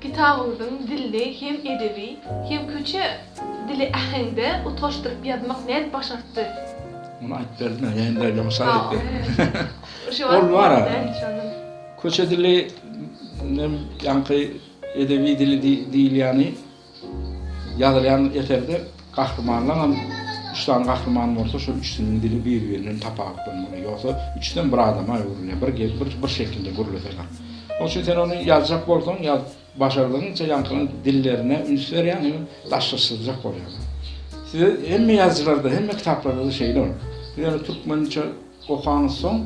Kitabyňyzyň dilini hem edebi, hem köçe dili äheňde utgaşdyryp ýazmak nädip başartdy? Muny aýdyp berdim-ä, ýa-da ýoňşa aýdyp berdim. Ol bar-a. Köçe dili nem ýaňky edebi dili diýilýäni Ýazylýan eserde gahrymanlaňam üç sany gahryman bolsa şol üçüsiniň dili bir-birinden tapawutlanmaly. Ýogsa üçüsem bir adama öwrülýär. Bir gep bir bir şekilde gürleseler. Oň üçin sen ony ýazjak bolsaň ýazyp başardygyňça ýaňkynyň dillerine üns berýäň hem daşlaşdyrjak bolýaň. Size hemme ýazyjylarda hemme kitaplarda-da şeýle ol. Siz ýöne türkmençe Okaňyzsoň,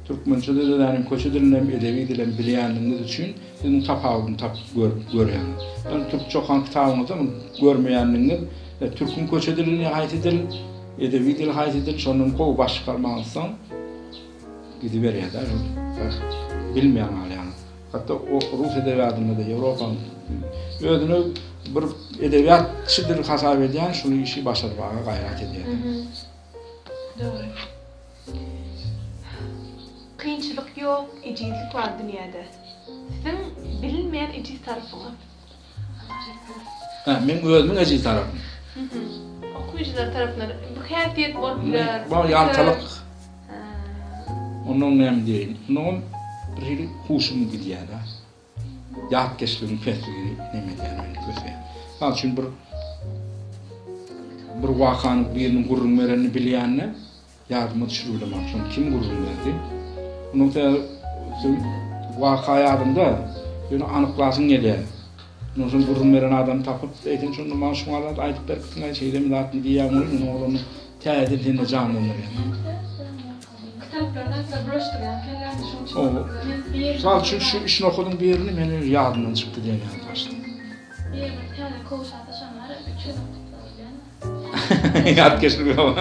türkmençe-de döräniň köçe dilinem, edebi dilem bilýänligiňiz üçin siz muň tapawudyny tapyp görüp görýäňiz. Ýöne türkçe okan kitabyňyzda muny görmeýänligiňiz, türküň köçe dilini haýsy dil, edebi dil haýsy dil, şondan gowy baş çykarmaňyzsoň gidiberýär-dä şol. Bilmeýän galýaňyz. Hatda o rus edebiýatynda-da Ýewropanyň özüni bir edebiýatçydyr hasap edýän şuny işi başarmaga gaýrat edýär. Dogry. Kynçylyk ýok, ejizlik bar dünýäde. Siziň bilinmeýän ejiz tarapyňyz. Hä, meň özümiň ejiz tarapym. Okyjylar tarapyndan bu häsiýet bolup biler. Bu ýaltalyk. Ondan näme diýeýin? Ondan bir hili huşum gidýär-de. Ýatkeşligiň pesligi neme edýär meni köseýär. Mysal üçin bir bir wakany biriniň gürrüň berenini bilýände ýadyma düşürip bilemok şony kim gürrüň berdi. Onuň sebäbi waka ýadymda ýöne anyklasyň gelýär. Ondan soň gürrüň beren adamy tapyp, eý sen şonda maňa şuňa zat aýdyp beripsiň-aý şeýlemi zatmy diýýäň welin ony ol ony täzeden sende janlandyrýar. Kitaplar zatlar bulaşdyrýan kellämi şoň üçin. Mysal üçin şu üç nokadyň birini men öz ýadymdan çykdy diýen ýaly gaçdym. Bir bir täze kowşa ataşan bar üç gezek gutlabilýän. Ýatkeşlik ýok.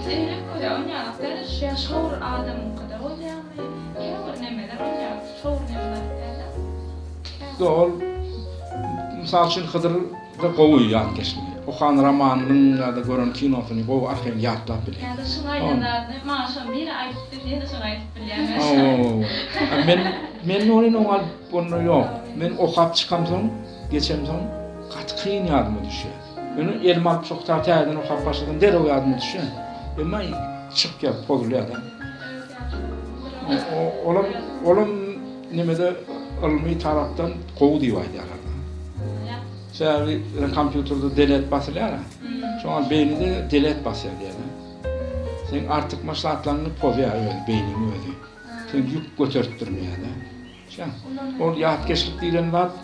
Seýrek bolýar onýalak däl şu ýa şowur adamyňkyda bolýarmy käbir nemeler onýalak şowur neme zat dälde. Ýok ol mysal üçin Hydyr Da gowy ýatkeşligi. Okan romanynyň ýa-da gören kinosyny gowy arkaýyn ýatlap bilýär. Ýa-da şuň aýdan zadyny maňa şoň biri aýdypdy men-de şony aýdyp bilýän. Hawa. Men men ony oňa onda ýok. Men okap çykamsoň, geçemsoň gaty kyn ýadyma düşýär. Ýöne elime alyp şo kitaby täzeden okap başlasam derrew ýadyma düşýär. Emma çykýar, pozulýar-da. Olam olam nemede ylmy tarapdan gowy diýip aýdýarlar. Sebäbi kompýuterde delete basylýar-a. Şoňa beýnide delete basýar diýýär. Seň artykmaç zatlaryňy pozýar özi, beýniň özi. Sen ýük götertdirmeýär-de. Şä. Ol ýatkeşlik diýlen zat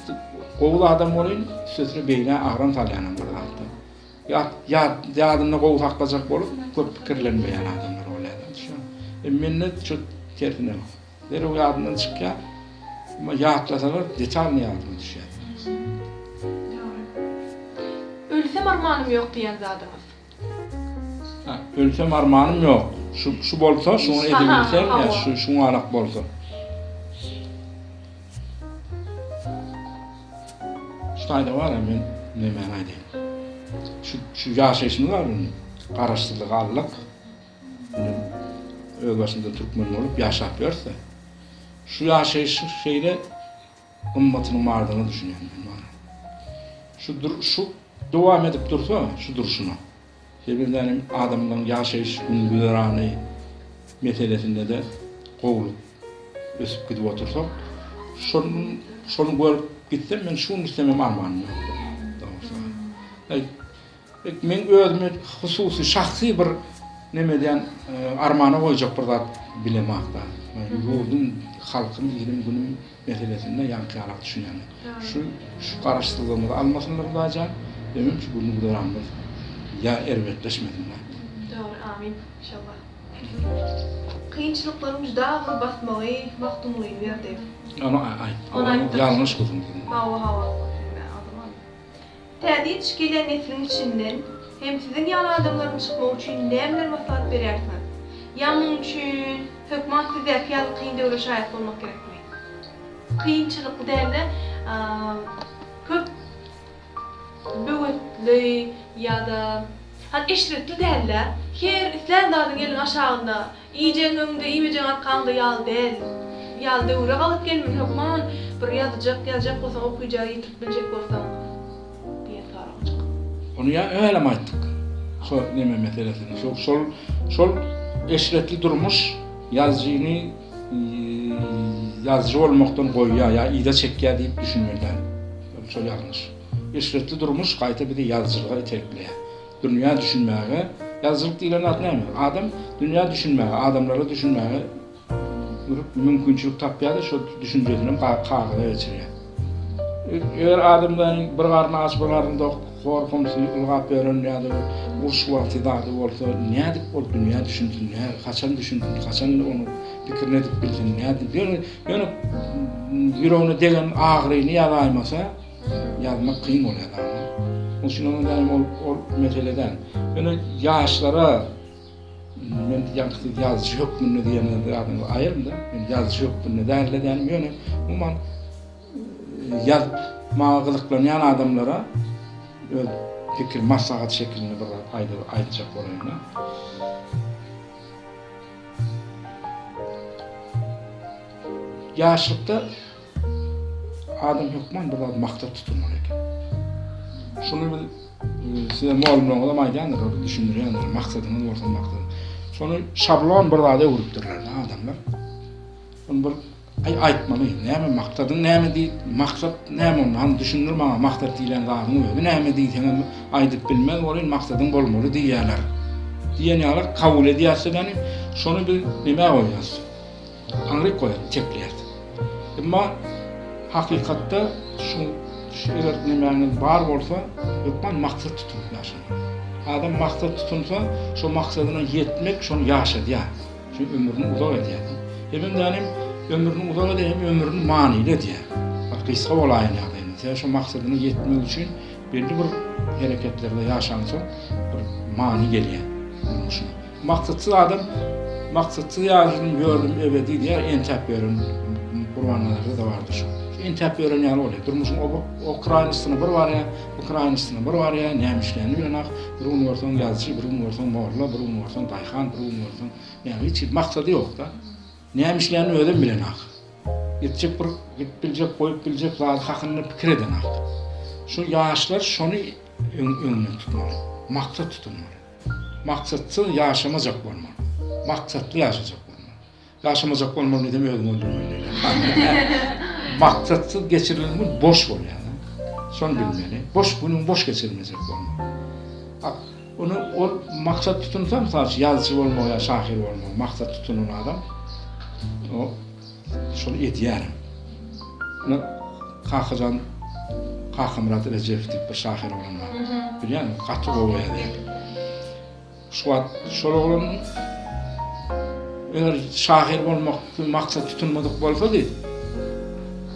gowy zadam bolýn, üstesine beýnä agram salýanam bir zatda. Ýat, ýat, ýadynda gowy saklajak bolup köp pikirlenmeýän adamlar bolýar-da. Şä. E mende şu tersine. Derrew ýadyndan çykýar. Emma ýatlasalar detalny ýadyma düşýär. Dogry. Ölsem armanym ýok diýen zadyňyz. Ha, ölsem armanym ýok. Şu şu bolsa, şuny edebilsem, ýa şu şuňalak bolsa. Şu taýda bar men nämäni aýdaýyn. Şu şu ýaşaýşymyz bar indi. Garaşsyzlygy aldyk. Indi öz başymyza türkmen bolup ýaşap ýörse, şu ýaşaýyş şeýle gymmatynyň bardygyna düşünýän men bar. Şu dur şu dowam edip dursa şu durşuna. Sebäbi adamlaryň ýaşaýyş gün-güzerany meselesinde-de gowulyk ösüp gidip otursak, şony şony görüp gitsem men şu gün gitsemem armanym ýokdur. Dogrusy. Men özümi hususy şahsy bir neme edýän armana goýjak bir zat bilemok-da. Ýurdum, halkym, ilim, günüm meselesinde ýaňky ýalak düşünýän. Şu şu garaşsyzlygymyzy almasynlar Hudaýjan, hemem şu gün-güzeranymyz ýa erbetleşmesin-dä. Dogry, amin, inşallah. Kynçylyklaryň juda agyr basmagy Magtymgulyny berdi. Ony aýt. Ony aýtdyk. Ýalňyş gürrüň. Hawa, hawa. Täze ýetişip gelýän nesliň içinden hem siziň ýaly adamlaryň çykmagy üçin nämeler maslahat berýärsiňiz? Ýa munuň üçin hökman sizdäki ýaly kyn döwre şaýat bolmak gerekmi? Kynçylykly däl-de, köp böwetli ýa-da hani eşretli däl-de, her islän zadyň eliň aşagynda, iýjegiň öňüňde, iýmejegiň arkaňda ýaly däl ýaly döwre gabat gelmeli hökman bir ýazjak, ýazjak bolsaň okyja ýetirip biljek bolsaň diýen sorag çykdy. Ony ýa öňelem aýtdyk. Şo neme meselesini. Şo şol şol eşretli durmuş ýazyjyny ýazyjy bolmakdan goýýar ýa yza çekýär diýip düşünmeli däl. Şol ýalňyş. Eşretli durmuş gaýta bizi ýazyjylyga iterkleýär. Dünýä düşünmäge, ýazyjylyk diýlen zat näme? Adam dünýä düşünmäge, adamlara düşünmäge mümkinçilik tapýar-da, şol düşünjesini kagyza geçirýär. Eger adam bir garny aç, bir garny dok, hor-homsy ylgap ýören ýa-da bir uruş wagty zady bolsa, nädip ol dünýä düşünsin, nä, haçan düşünsin, haçan ony pikirini edip bilsin, nädip, ýöne, ýöne ýüregine degen agyryny ýazaýmasa, ýazmak kyn bolýar adama. Onuň üçin onuň däl, ol, ol mesele däl. Ýöne ýaşlara men ýaňky siz ýazyjy hökmünde diýen zadyňyzy aýyryn-da, men ýazyjy hökmünde däl-de dälim, ýöne umuman ýazmaga gyzyklanýan adamlara öz pikir, maslahat şekilinde bir zat aýtjak bolaýyn-da. Ýaşlykda adam hökman bir zat maksat tutunmaly eken. Şuny biz e, size mugallymlaryňyzam aýdýandyr, düşündirýändir, maksadyňyz bolsa maksat. Şony şablon bir zada öwrüpdirler adamlar. Ony bir aý aýtmaly, näme maksadyň näme diý, maksat näme onda, hany düşündir maňa maksat diýlen zadyň özi näme diýseňem aýdyp bilmez bolyn, maksadyň bolmaly diýýärler. Diýen ýaly kabul edýärse ýani şony biz nämä goýýarys? Aňryk goýar, tekleýär. Emma hakykatda şu şu eger nemäňiz bar bolsa, hökman maksat tutunyp ýaşamaly. Adam maksat tutunsa, şo maksadyna ýetmek şony ýaşadýar. Şu ömrüni uzak edýär. Hemem dänim ömrüni uzak edýär, hem ömrüni manyly edýär. Bak gysga bolaýan ýagdaýynda. Sen şo maksadyna ýetmek üçin belli bir hereketlerde ýaşansoň bir many gelýär durmuşyna. Maksatsyz adam maksatsyz ýaşadym ýördüm ebedi diýýär, entäp ýören Gurbannazarda-da bardy şu. Şu entäp ýören ýaly bolýar. Durmuşyň o o kraýnystyna bir barýar, bu kraýnystyna bir barýar, näme işleýänini bilenok. Bir gün görseň ýazyjy, bir gün görseň molla, bir gün görseň daýhan, bir gün görseň näme hiç hili maksady ýok-da. Näme işleýänini özem bilenok. Etjek bir edip biljek, goýup biljek zady hakynda pikir edenok. Şu ýaşlar şony öňünden tutmaly. Maksat tutunmaly. Maksatsyz ýaşamajak bolmaly. Maksatly ýaşajak bolmaly. Ýaşamajak bolmaly diýsem özüňi öldürmeli diýýär. Maksatsyz geçirilen gün boş bolýar. Şony bilmeli. Boş günüň boş geçirmejek bolmaly. Ony ol maksat tutunsa, mysal üçin ýazyjy bolmagy ýa şahyr bolmagy maksat tutunan adam o şony edýär. Ine Kakajan Kakamyrat Rejepow diýip bir şahyr oglan bar. Bilýäňmi? Gaty gowy ýazýar. Şu wagt şol oglan eger şahyr bolmak maksat tutunmadyk bolsady,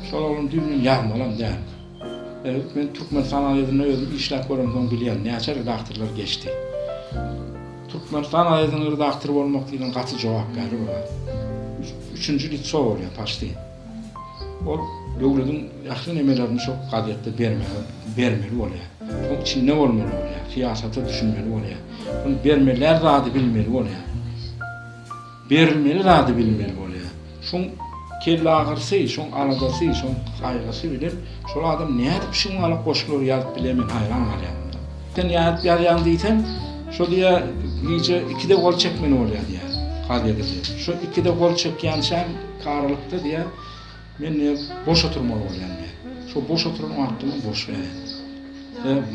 şol oglan düýbünden ýazmalam däldi. Men Türkmenistan gazetinde özüm işläp göremsoň bilýän, näçe redaktorlar geçdi. Türkmenistan gazetiniň redaktory bolmak diýlen gaty jogapkärli bir zat. Üçünji litso bolýar paçti. Ol döwlediň ähli nemelerini şo gazetde bermäge bermeli bolýar. Şoň içinde bolmaly bolýar, syýasata düşünmeli bolýar. Şony bermeliär zady bilmeli bolýar. Berilmeli zady bilmeli bolýar. Şoň. kelle agyrysy, şoň aladasy, şoň gaýgysy bilen şol adam nädip şuň ýaly goşgulary ýazyp bilýär men haýran galýan. Sen nädip ýazýaň diýsem, şo diýýär gije ikide gol çekmeli bolýar diýýär gazede diýýär. Şo ikide gol çekýänçäm aralykda diýýär men diýýär boş oturmaly bolýan diýýär. Şo boş oturan wagtymam goşgy ýazýan.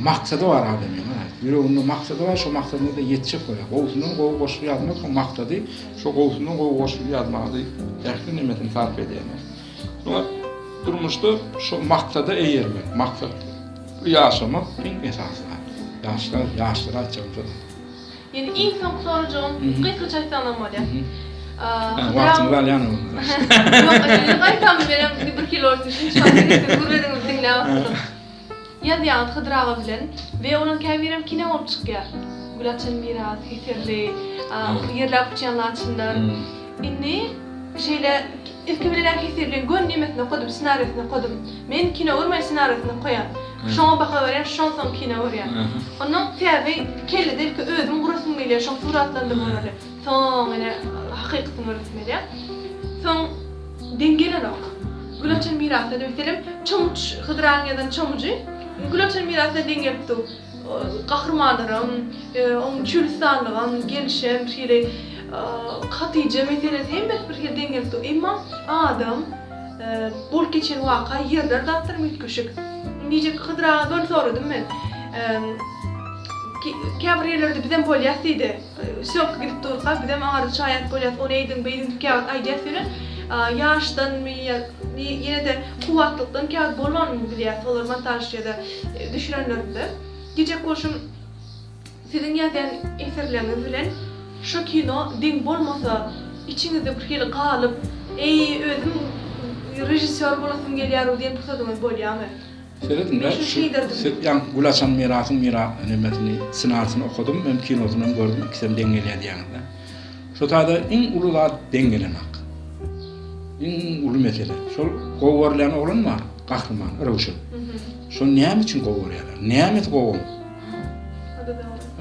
Maksady bar adamyň, ýüreginde maksady bar, şo maksadyna-da ýetjek bolýar. Gowusyndan gowy goşgy ýazmak şoň maksady, şo gowusyndan gowy goşgy ýazmaga-da ähli nemesini sarp edýär. Şoňa durmuşda şo maksada eýermek, maksatly ýaşamak iň esasy zat. Ýaşlar, ýaşlara aýtjagym şo zat. Ýene iň soňky sorajagym, gysgaça aýtsaňam bolýar. Wagtyňyzy alýan Ýok, gaýtam menem bir kilo bolsun, şunça wagt siziň gürrüňiňizi diňläp oturdym. Ýazýaňyz Hydyr aga bilen we olaň käbirem kine bolup çykýar. Gül açan miras, Heserli, Ýerläp uçýan laçynlar. Indi şeýle ilki bilen-ä Heserliň göni nemesini okadym, ssenariýasyny okadym. Men kino görmän ssenariýasyny okaýan. Şoňa baha berýän, şon soň kino görýän. Onnoň sebäbi kellede ilki özüm gurasym gelýär, şoň suratlandyrmalary. Soň ene hakykysyny göresim gelýär. Soň deň gelenok. Gül açan mirasda meselem çomuç Hydyr agaň ýazan çomujy Gül açan mirasda deň gelip dur. Gahrymanlaram, oň çölüstanlygam, gelşem bir hili Hatyja meselesi hemmesi bir hili deň gelip dur. Emma adam bolup geçen waka ýerler zatlaram üýtgeşik. Diýjek Hydyr aga göni soradym men. Käbir ýerlerde bizem bolýas diýdi. Sýomka gidip durka bizem aňyrda şaýat bolýas, ony eýdiň, beýdiň diýip käwagt aýdýas ýöne ýaşdanmy ýa ýene-de kuwwatlykdan käwagt bolmanyny bilýäs olar montaž ýa-da düşürenlerinde. Diýjek bolşum siziň ýazýan eserleriňiz bilen şo kino deň bolmasa içiňizde bir hili galyp, eý özüm režissýor bolasym gelýär-ow diýen pursadyňyz bolýamy? Serediň-dä, şu siz ýaňky Gül açan mirasyň mira nemesini, ssenarisini okadym, hem kinosyny hem gördüm, ikisem deň gelýär diýýäňiz-dä. Şo taýda iň uly zat deň gelenok. Iň uly mesele. Şol gowy görülýän oglan bar, gahryman, Röwşen. Şony näme üçin gowy görýärler? Nämesi gowy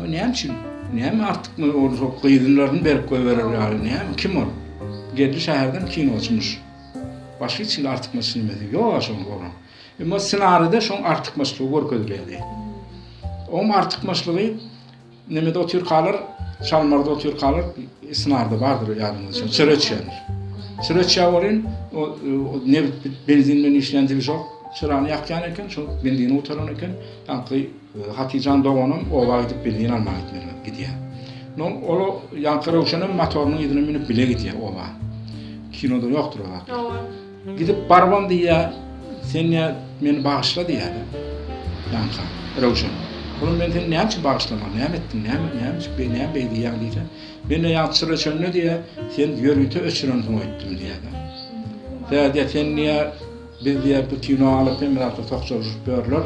oň? Näme üçin? Näme artykmy ol şo gyzynlaryny berip goýberer ýaly, näme, kim ol? Geldi şäherden kinoçymyş. Başga hiç hili artykmaç nemesi ýok-a şoň oglan. Emma ssenaride şoň artykmaçlygy görkezilýärdi. Oň artykmaçlygy nemede otyrkalar, çalmarda otyrkalar ssenaride bardyr ýadyňyza düşen, çyra öçýändir. Çyra öçýär welin, o nebit benzin bilen işleýän dwижok çyrany ýakýan eken, şol benzini gutaran eken. Ýaňky Hatyjan doganam oba gidip benzin almaga gitmeli gidýär. No, ol ýaňky Röwşenem motorynyň yzyna münüp bile gidýär oba. Kinoda ýokdur o zatlar. Gidip barybam diýýär, sen diýýär, meni bagyşla diýýär-de. Ýaňka, Röwşen. Olam men seni näme üçin bagyşlamaly, näme etdiň, näme, näme üçin, beý, näme beý diýýäň diýse, men-de ýaňky çyra öçende diýýär, sen ýörite öçürensiň öýtdüm diýýär-de. Sebäbi diýýär, sen diýýär, biz diýýär, bu kino alyp hemme zatlar tokjalyşyp ýörler.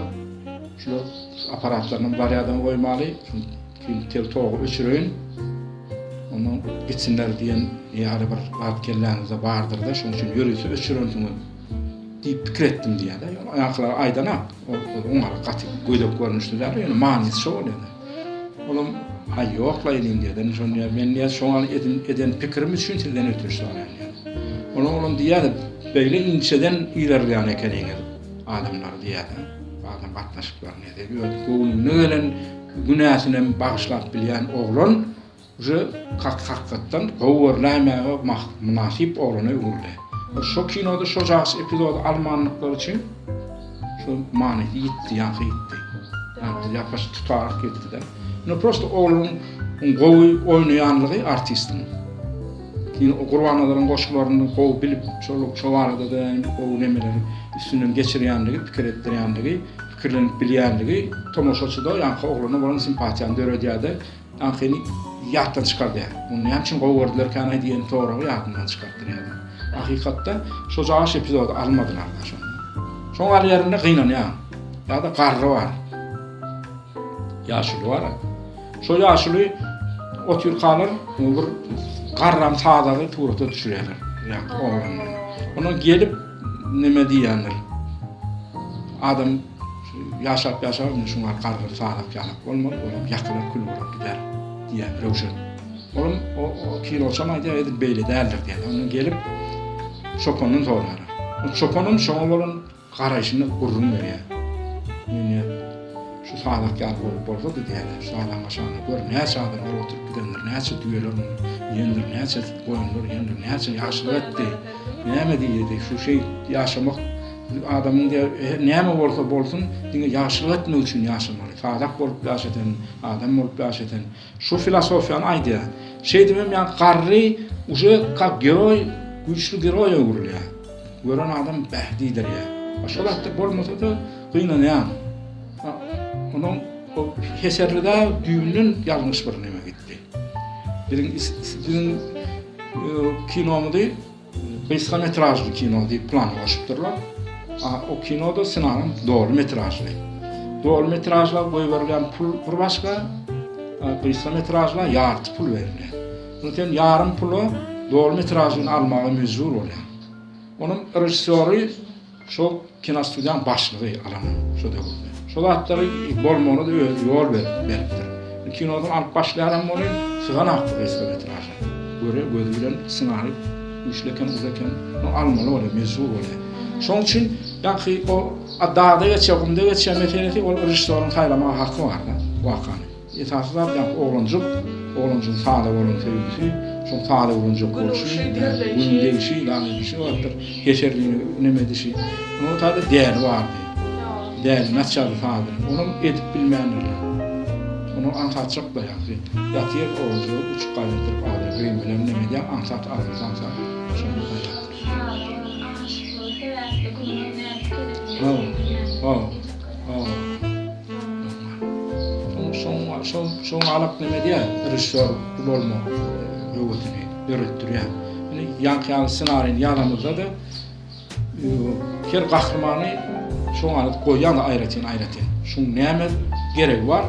Şular apparatlarynam zarýadan goýmaly, şuny tel togy öçüreýin. Ondan gitsinler diýen ýaly bir zat kelläňizde bardyr-da, şonuň üçin ýörite öçürensiňiz diýip pikir etdim diýýär-de. Ýöne aýaklary aýdanak, ol oňa gaty gödek görnüşde däl, ýöne manysy şo bolýar-da. Olam, Aý, ýok-la inim diýýär-de, indi şony diýýär, men diýýär, şoňa eden pikirim üçin sizden ötünç soraýan diýýär. Olam olam diýýär-de, beýle inçeden ilerleýän ekeniňiz adamlary diýýär-de, adam gatnaşyklaryny diýýär. Öz göwnüne gelen günäsinem bagyşlap bilýän oglan uje hakykatdan gowy görläýmäge mynasyp oglana öwrüldi. Şo kinoda şo jagşy epizody almanlyklary üçin şo manysy ýitdi, ýaňky ýitdi. Ýaňky ýapaş tutaryk ýitdi-de. Indi prosta oglanyň gowy oýnaýanlygy artistiň. Keyin Gurbannazaryň goşgularyny gowy bilip, şol şo barada-da gowy nemeleri üstünden geçirýänligi, pikir etdirýänligi pikirlenip bilýänligi tomaşaçyda ýaňky oglana bolan simpatiýany döredýär-de, ýaňkyny ýatdan çykardýar. Muny näme üçin gowy gördülerkänaý diýen soragy ýadyndan çykartdyrýar-da. Hakykatda şojagaş epizody almadylar-da şonda. Şoň al ýerinde gynanýaň. Ýa-da garry bar. Ýaşuly bar. Şo ýaşuly otyrkalar bir garram sazagy surata düşürýärler. Ýaňky oglan bilen. Ondan gelip Neme diýýändir. Adam ýaşap ýaşap indi şuňa gargyr sazak ýalak bolmaz, olam ýakylar kül bolar gider diýýär Röwşen. Olam o kinoçam aýdýar edil beýle däldir diýýär. Ondan gelip. çopandan soraýarlar. O çopanam şoňa bolan garaýşyny gürrüň berýär. Ine, şu sazak ýaly bolup bolsady diýýärler. Şu sazagyň aşagynda gör näçe adamlar oturyp gidendir, näçe düýeler muny iýendir, näçe goýunlar iýendir, näçe ýagşylyk etdi. Näme diýdi, şu şeý ýaşamak adamyň diýýär, her näme bolsa bolsun, diňe ýagşylyk etmek üçin ýaşamaly. Sazak bolup ýaşa sen, adam bolup ýaşa sen. Şu filosofiýany aýdýar. Şeýdibem ýa garry uje kak geroý, güýçli geroýa öwrülýär. Gören adam bäh diýdirýär. A şol atda bolmasa-da gynanýaň. Onuň o heserli-dä düýbünden ýalňyş bir neme gitdi. Biziň biziň kinomyzy Gysga metražly kino diýip plana goşupdyrlar. A o kinoda ssenariň doly metražly. Doly metražla goýberilýän pul bir başga, gysga metražla ýarty pul berilýär. Indi sen ýarym pula doly metražlyny almaga mejbur bolýaň. Onuň režissýory Şo kinostudiýaň başlygy alanam şo döwürde. Şo zatlary bolmagyna-da özi ýol beripdir. Kinodan alyp başlaýanam welin syganakdy gysga metraža. Göre gözi bilen ssenariý güýçli eken, uly eken, ony almaly bolýar, mejbur bolýar. Şoň üçin ýaňky o dagda geçýär, gumda geçýär meselesi ol režissýoryň saýlamaga haky bar-da wakany. Esasy zat ýaňky oglanjyk, oglanjygyň sada bolan söýgüsi, şoň sada bolanjak bolşy, günüň degişi, daň edişi bardyr, heserligini neme edişi. Onuň o taýda däli bardy. Däli naçardy sadyny. Onam edip bilmändirler. Ony aňsatjak-da ýaňky. Ýatyr, oglanjygy uçup gaýdyp agzyna grim bilen neme edýär, aňsat agzyny saňsap, şony gaýdapdyr. Sada bolan aşyklygy sebäpli günüňem nädip gelenini bilmändir diýjek bolýar. Şoň alak neme diýýär, režissýor bolmak höwesini döretdirýär. Indi ýaňky ýaly ssenarini ýazamyzda-da her gahrymany şoň alyp goýýan aýratyn-aýratyn. Şuň näme geregi bar,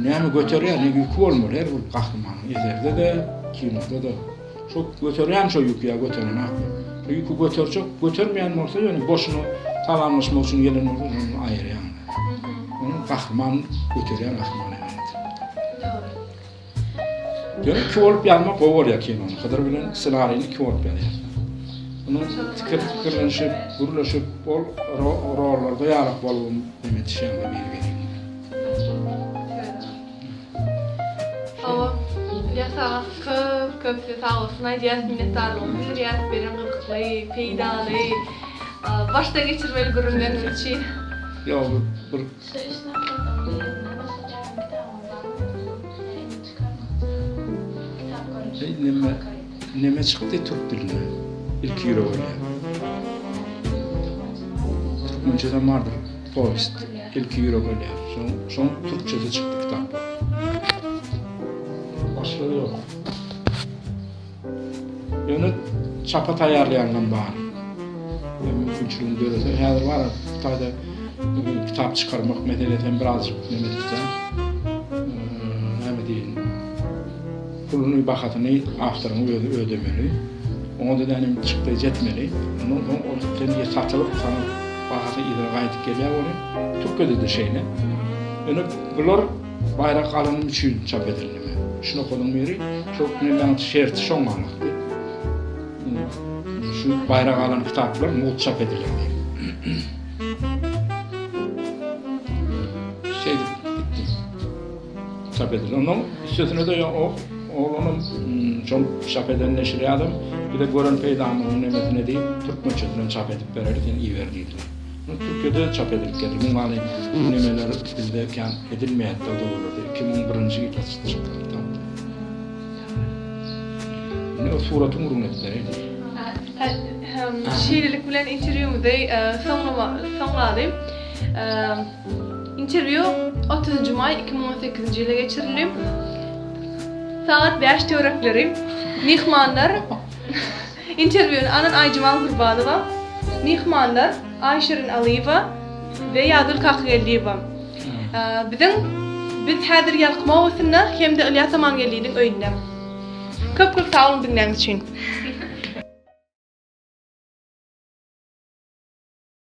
näme göterýär, ne ýüki bolmaly her bir gahrymanyň eserde-de, kinoda-da. Şo göterýärmi şo ýüki ýa göterenokmy? Şo ýüki göterjek, götermeýän bolsa ýöne boşuna salamlaşmak üçin gelen bolsa şony aýyrýaň. Onuň gahryman göterýän gahryman evet. Dogry. Ýöne iki bolup ýazmak gowy bolýar kinony. Hydyr bilen ssenarini iki bolup ýazýar. Onuň pikir pikirlenişip, gürleşip, ol rollarda ýalak bolup neme etişýäňde biri-biriňe. Hawa, Ylýas aga köp köp size sagbolsun aýdýas, minnetdarlygymyzy bildirýäs beren gyzykly, peýdaly, başdan geçirmeli gürrüňleriňiz üçin. Ýok bir. Şu iş nokatlaryň birinden başga täze kitabyňyz barmy? Ýa indi çykarmakçy? Kitap görnüşinde Neme halka ýetirin. neme çykdy türk dilinde? Ilki ýürek ölýär. Türkmençe bar Türkmençesem bardyr. Powest. Ilki ýürek ölýär. Şoň şoň türkçesi çykdy kitap. Başga ýok. Ýöne çapa taýýarlaýanlam bar. Mümkinçiligiň dörese, häzir bar bu taýda kitap çykarmak meselesi hem birazjyk neme etdi. Näme diýin? Puluny, bahasyny awtoryň özi ödemeli. Oňa-da näme çykdaýjy etmeli. Ondan soň ol sen satylyp saňa bahasy yzyna gaýdyp gelýär welin, Türkiýede-de şeýle. Ýöne bular baýrak alanym üçin çap edildi. Şu nokadyň biri, şol nemäň şerti şoň galakdy. Şu baýrak alan kitaplar mugt çap ediler diýip. Şeýdip gitdi. Çap edildi. Ondan üstesine-de o oglanam şol çap eden neşirýadam bize gören peýdamyzyň nemesine diýip türkmençesinden çap edip bereli sen iber diýdiler. Türkiýede çap edilip geldi. Muň ýaly nemeler bizde kän edilmeýärdi o döwürlerde. 2001-nji ýylda çykdy kitap. Indi o suratyň gürrüňini edip bereýin. Şeýlelik bilen interwýumyzy soňlaly. Interwýu otuzynjy maý 2018-nji ýylda geçirildi. Sagat 5 töwerekleri. Myhmanlar Interwýuny alan Aýjemal Gurbanowa, myhmanlar Aýşirin Alyýewa we Ýazgül Kakageldiýewa. Biziň biz häzir Ýalkym obasynda hem-de Ylýas Amangeldiniň öýünde. Köp köp sag boluň diňläniňiz üçin.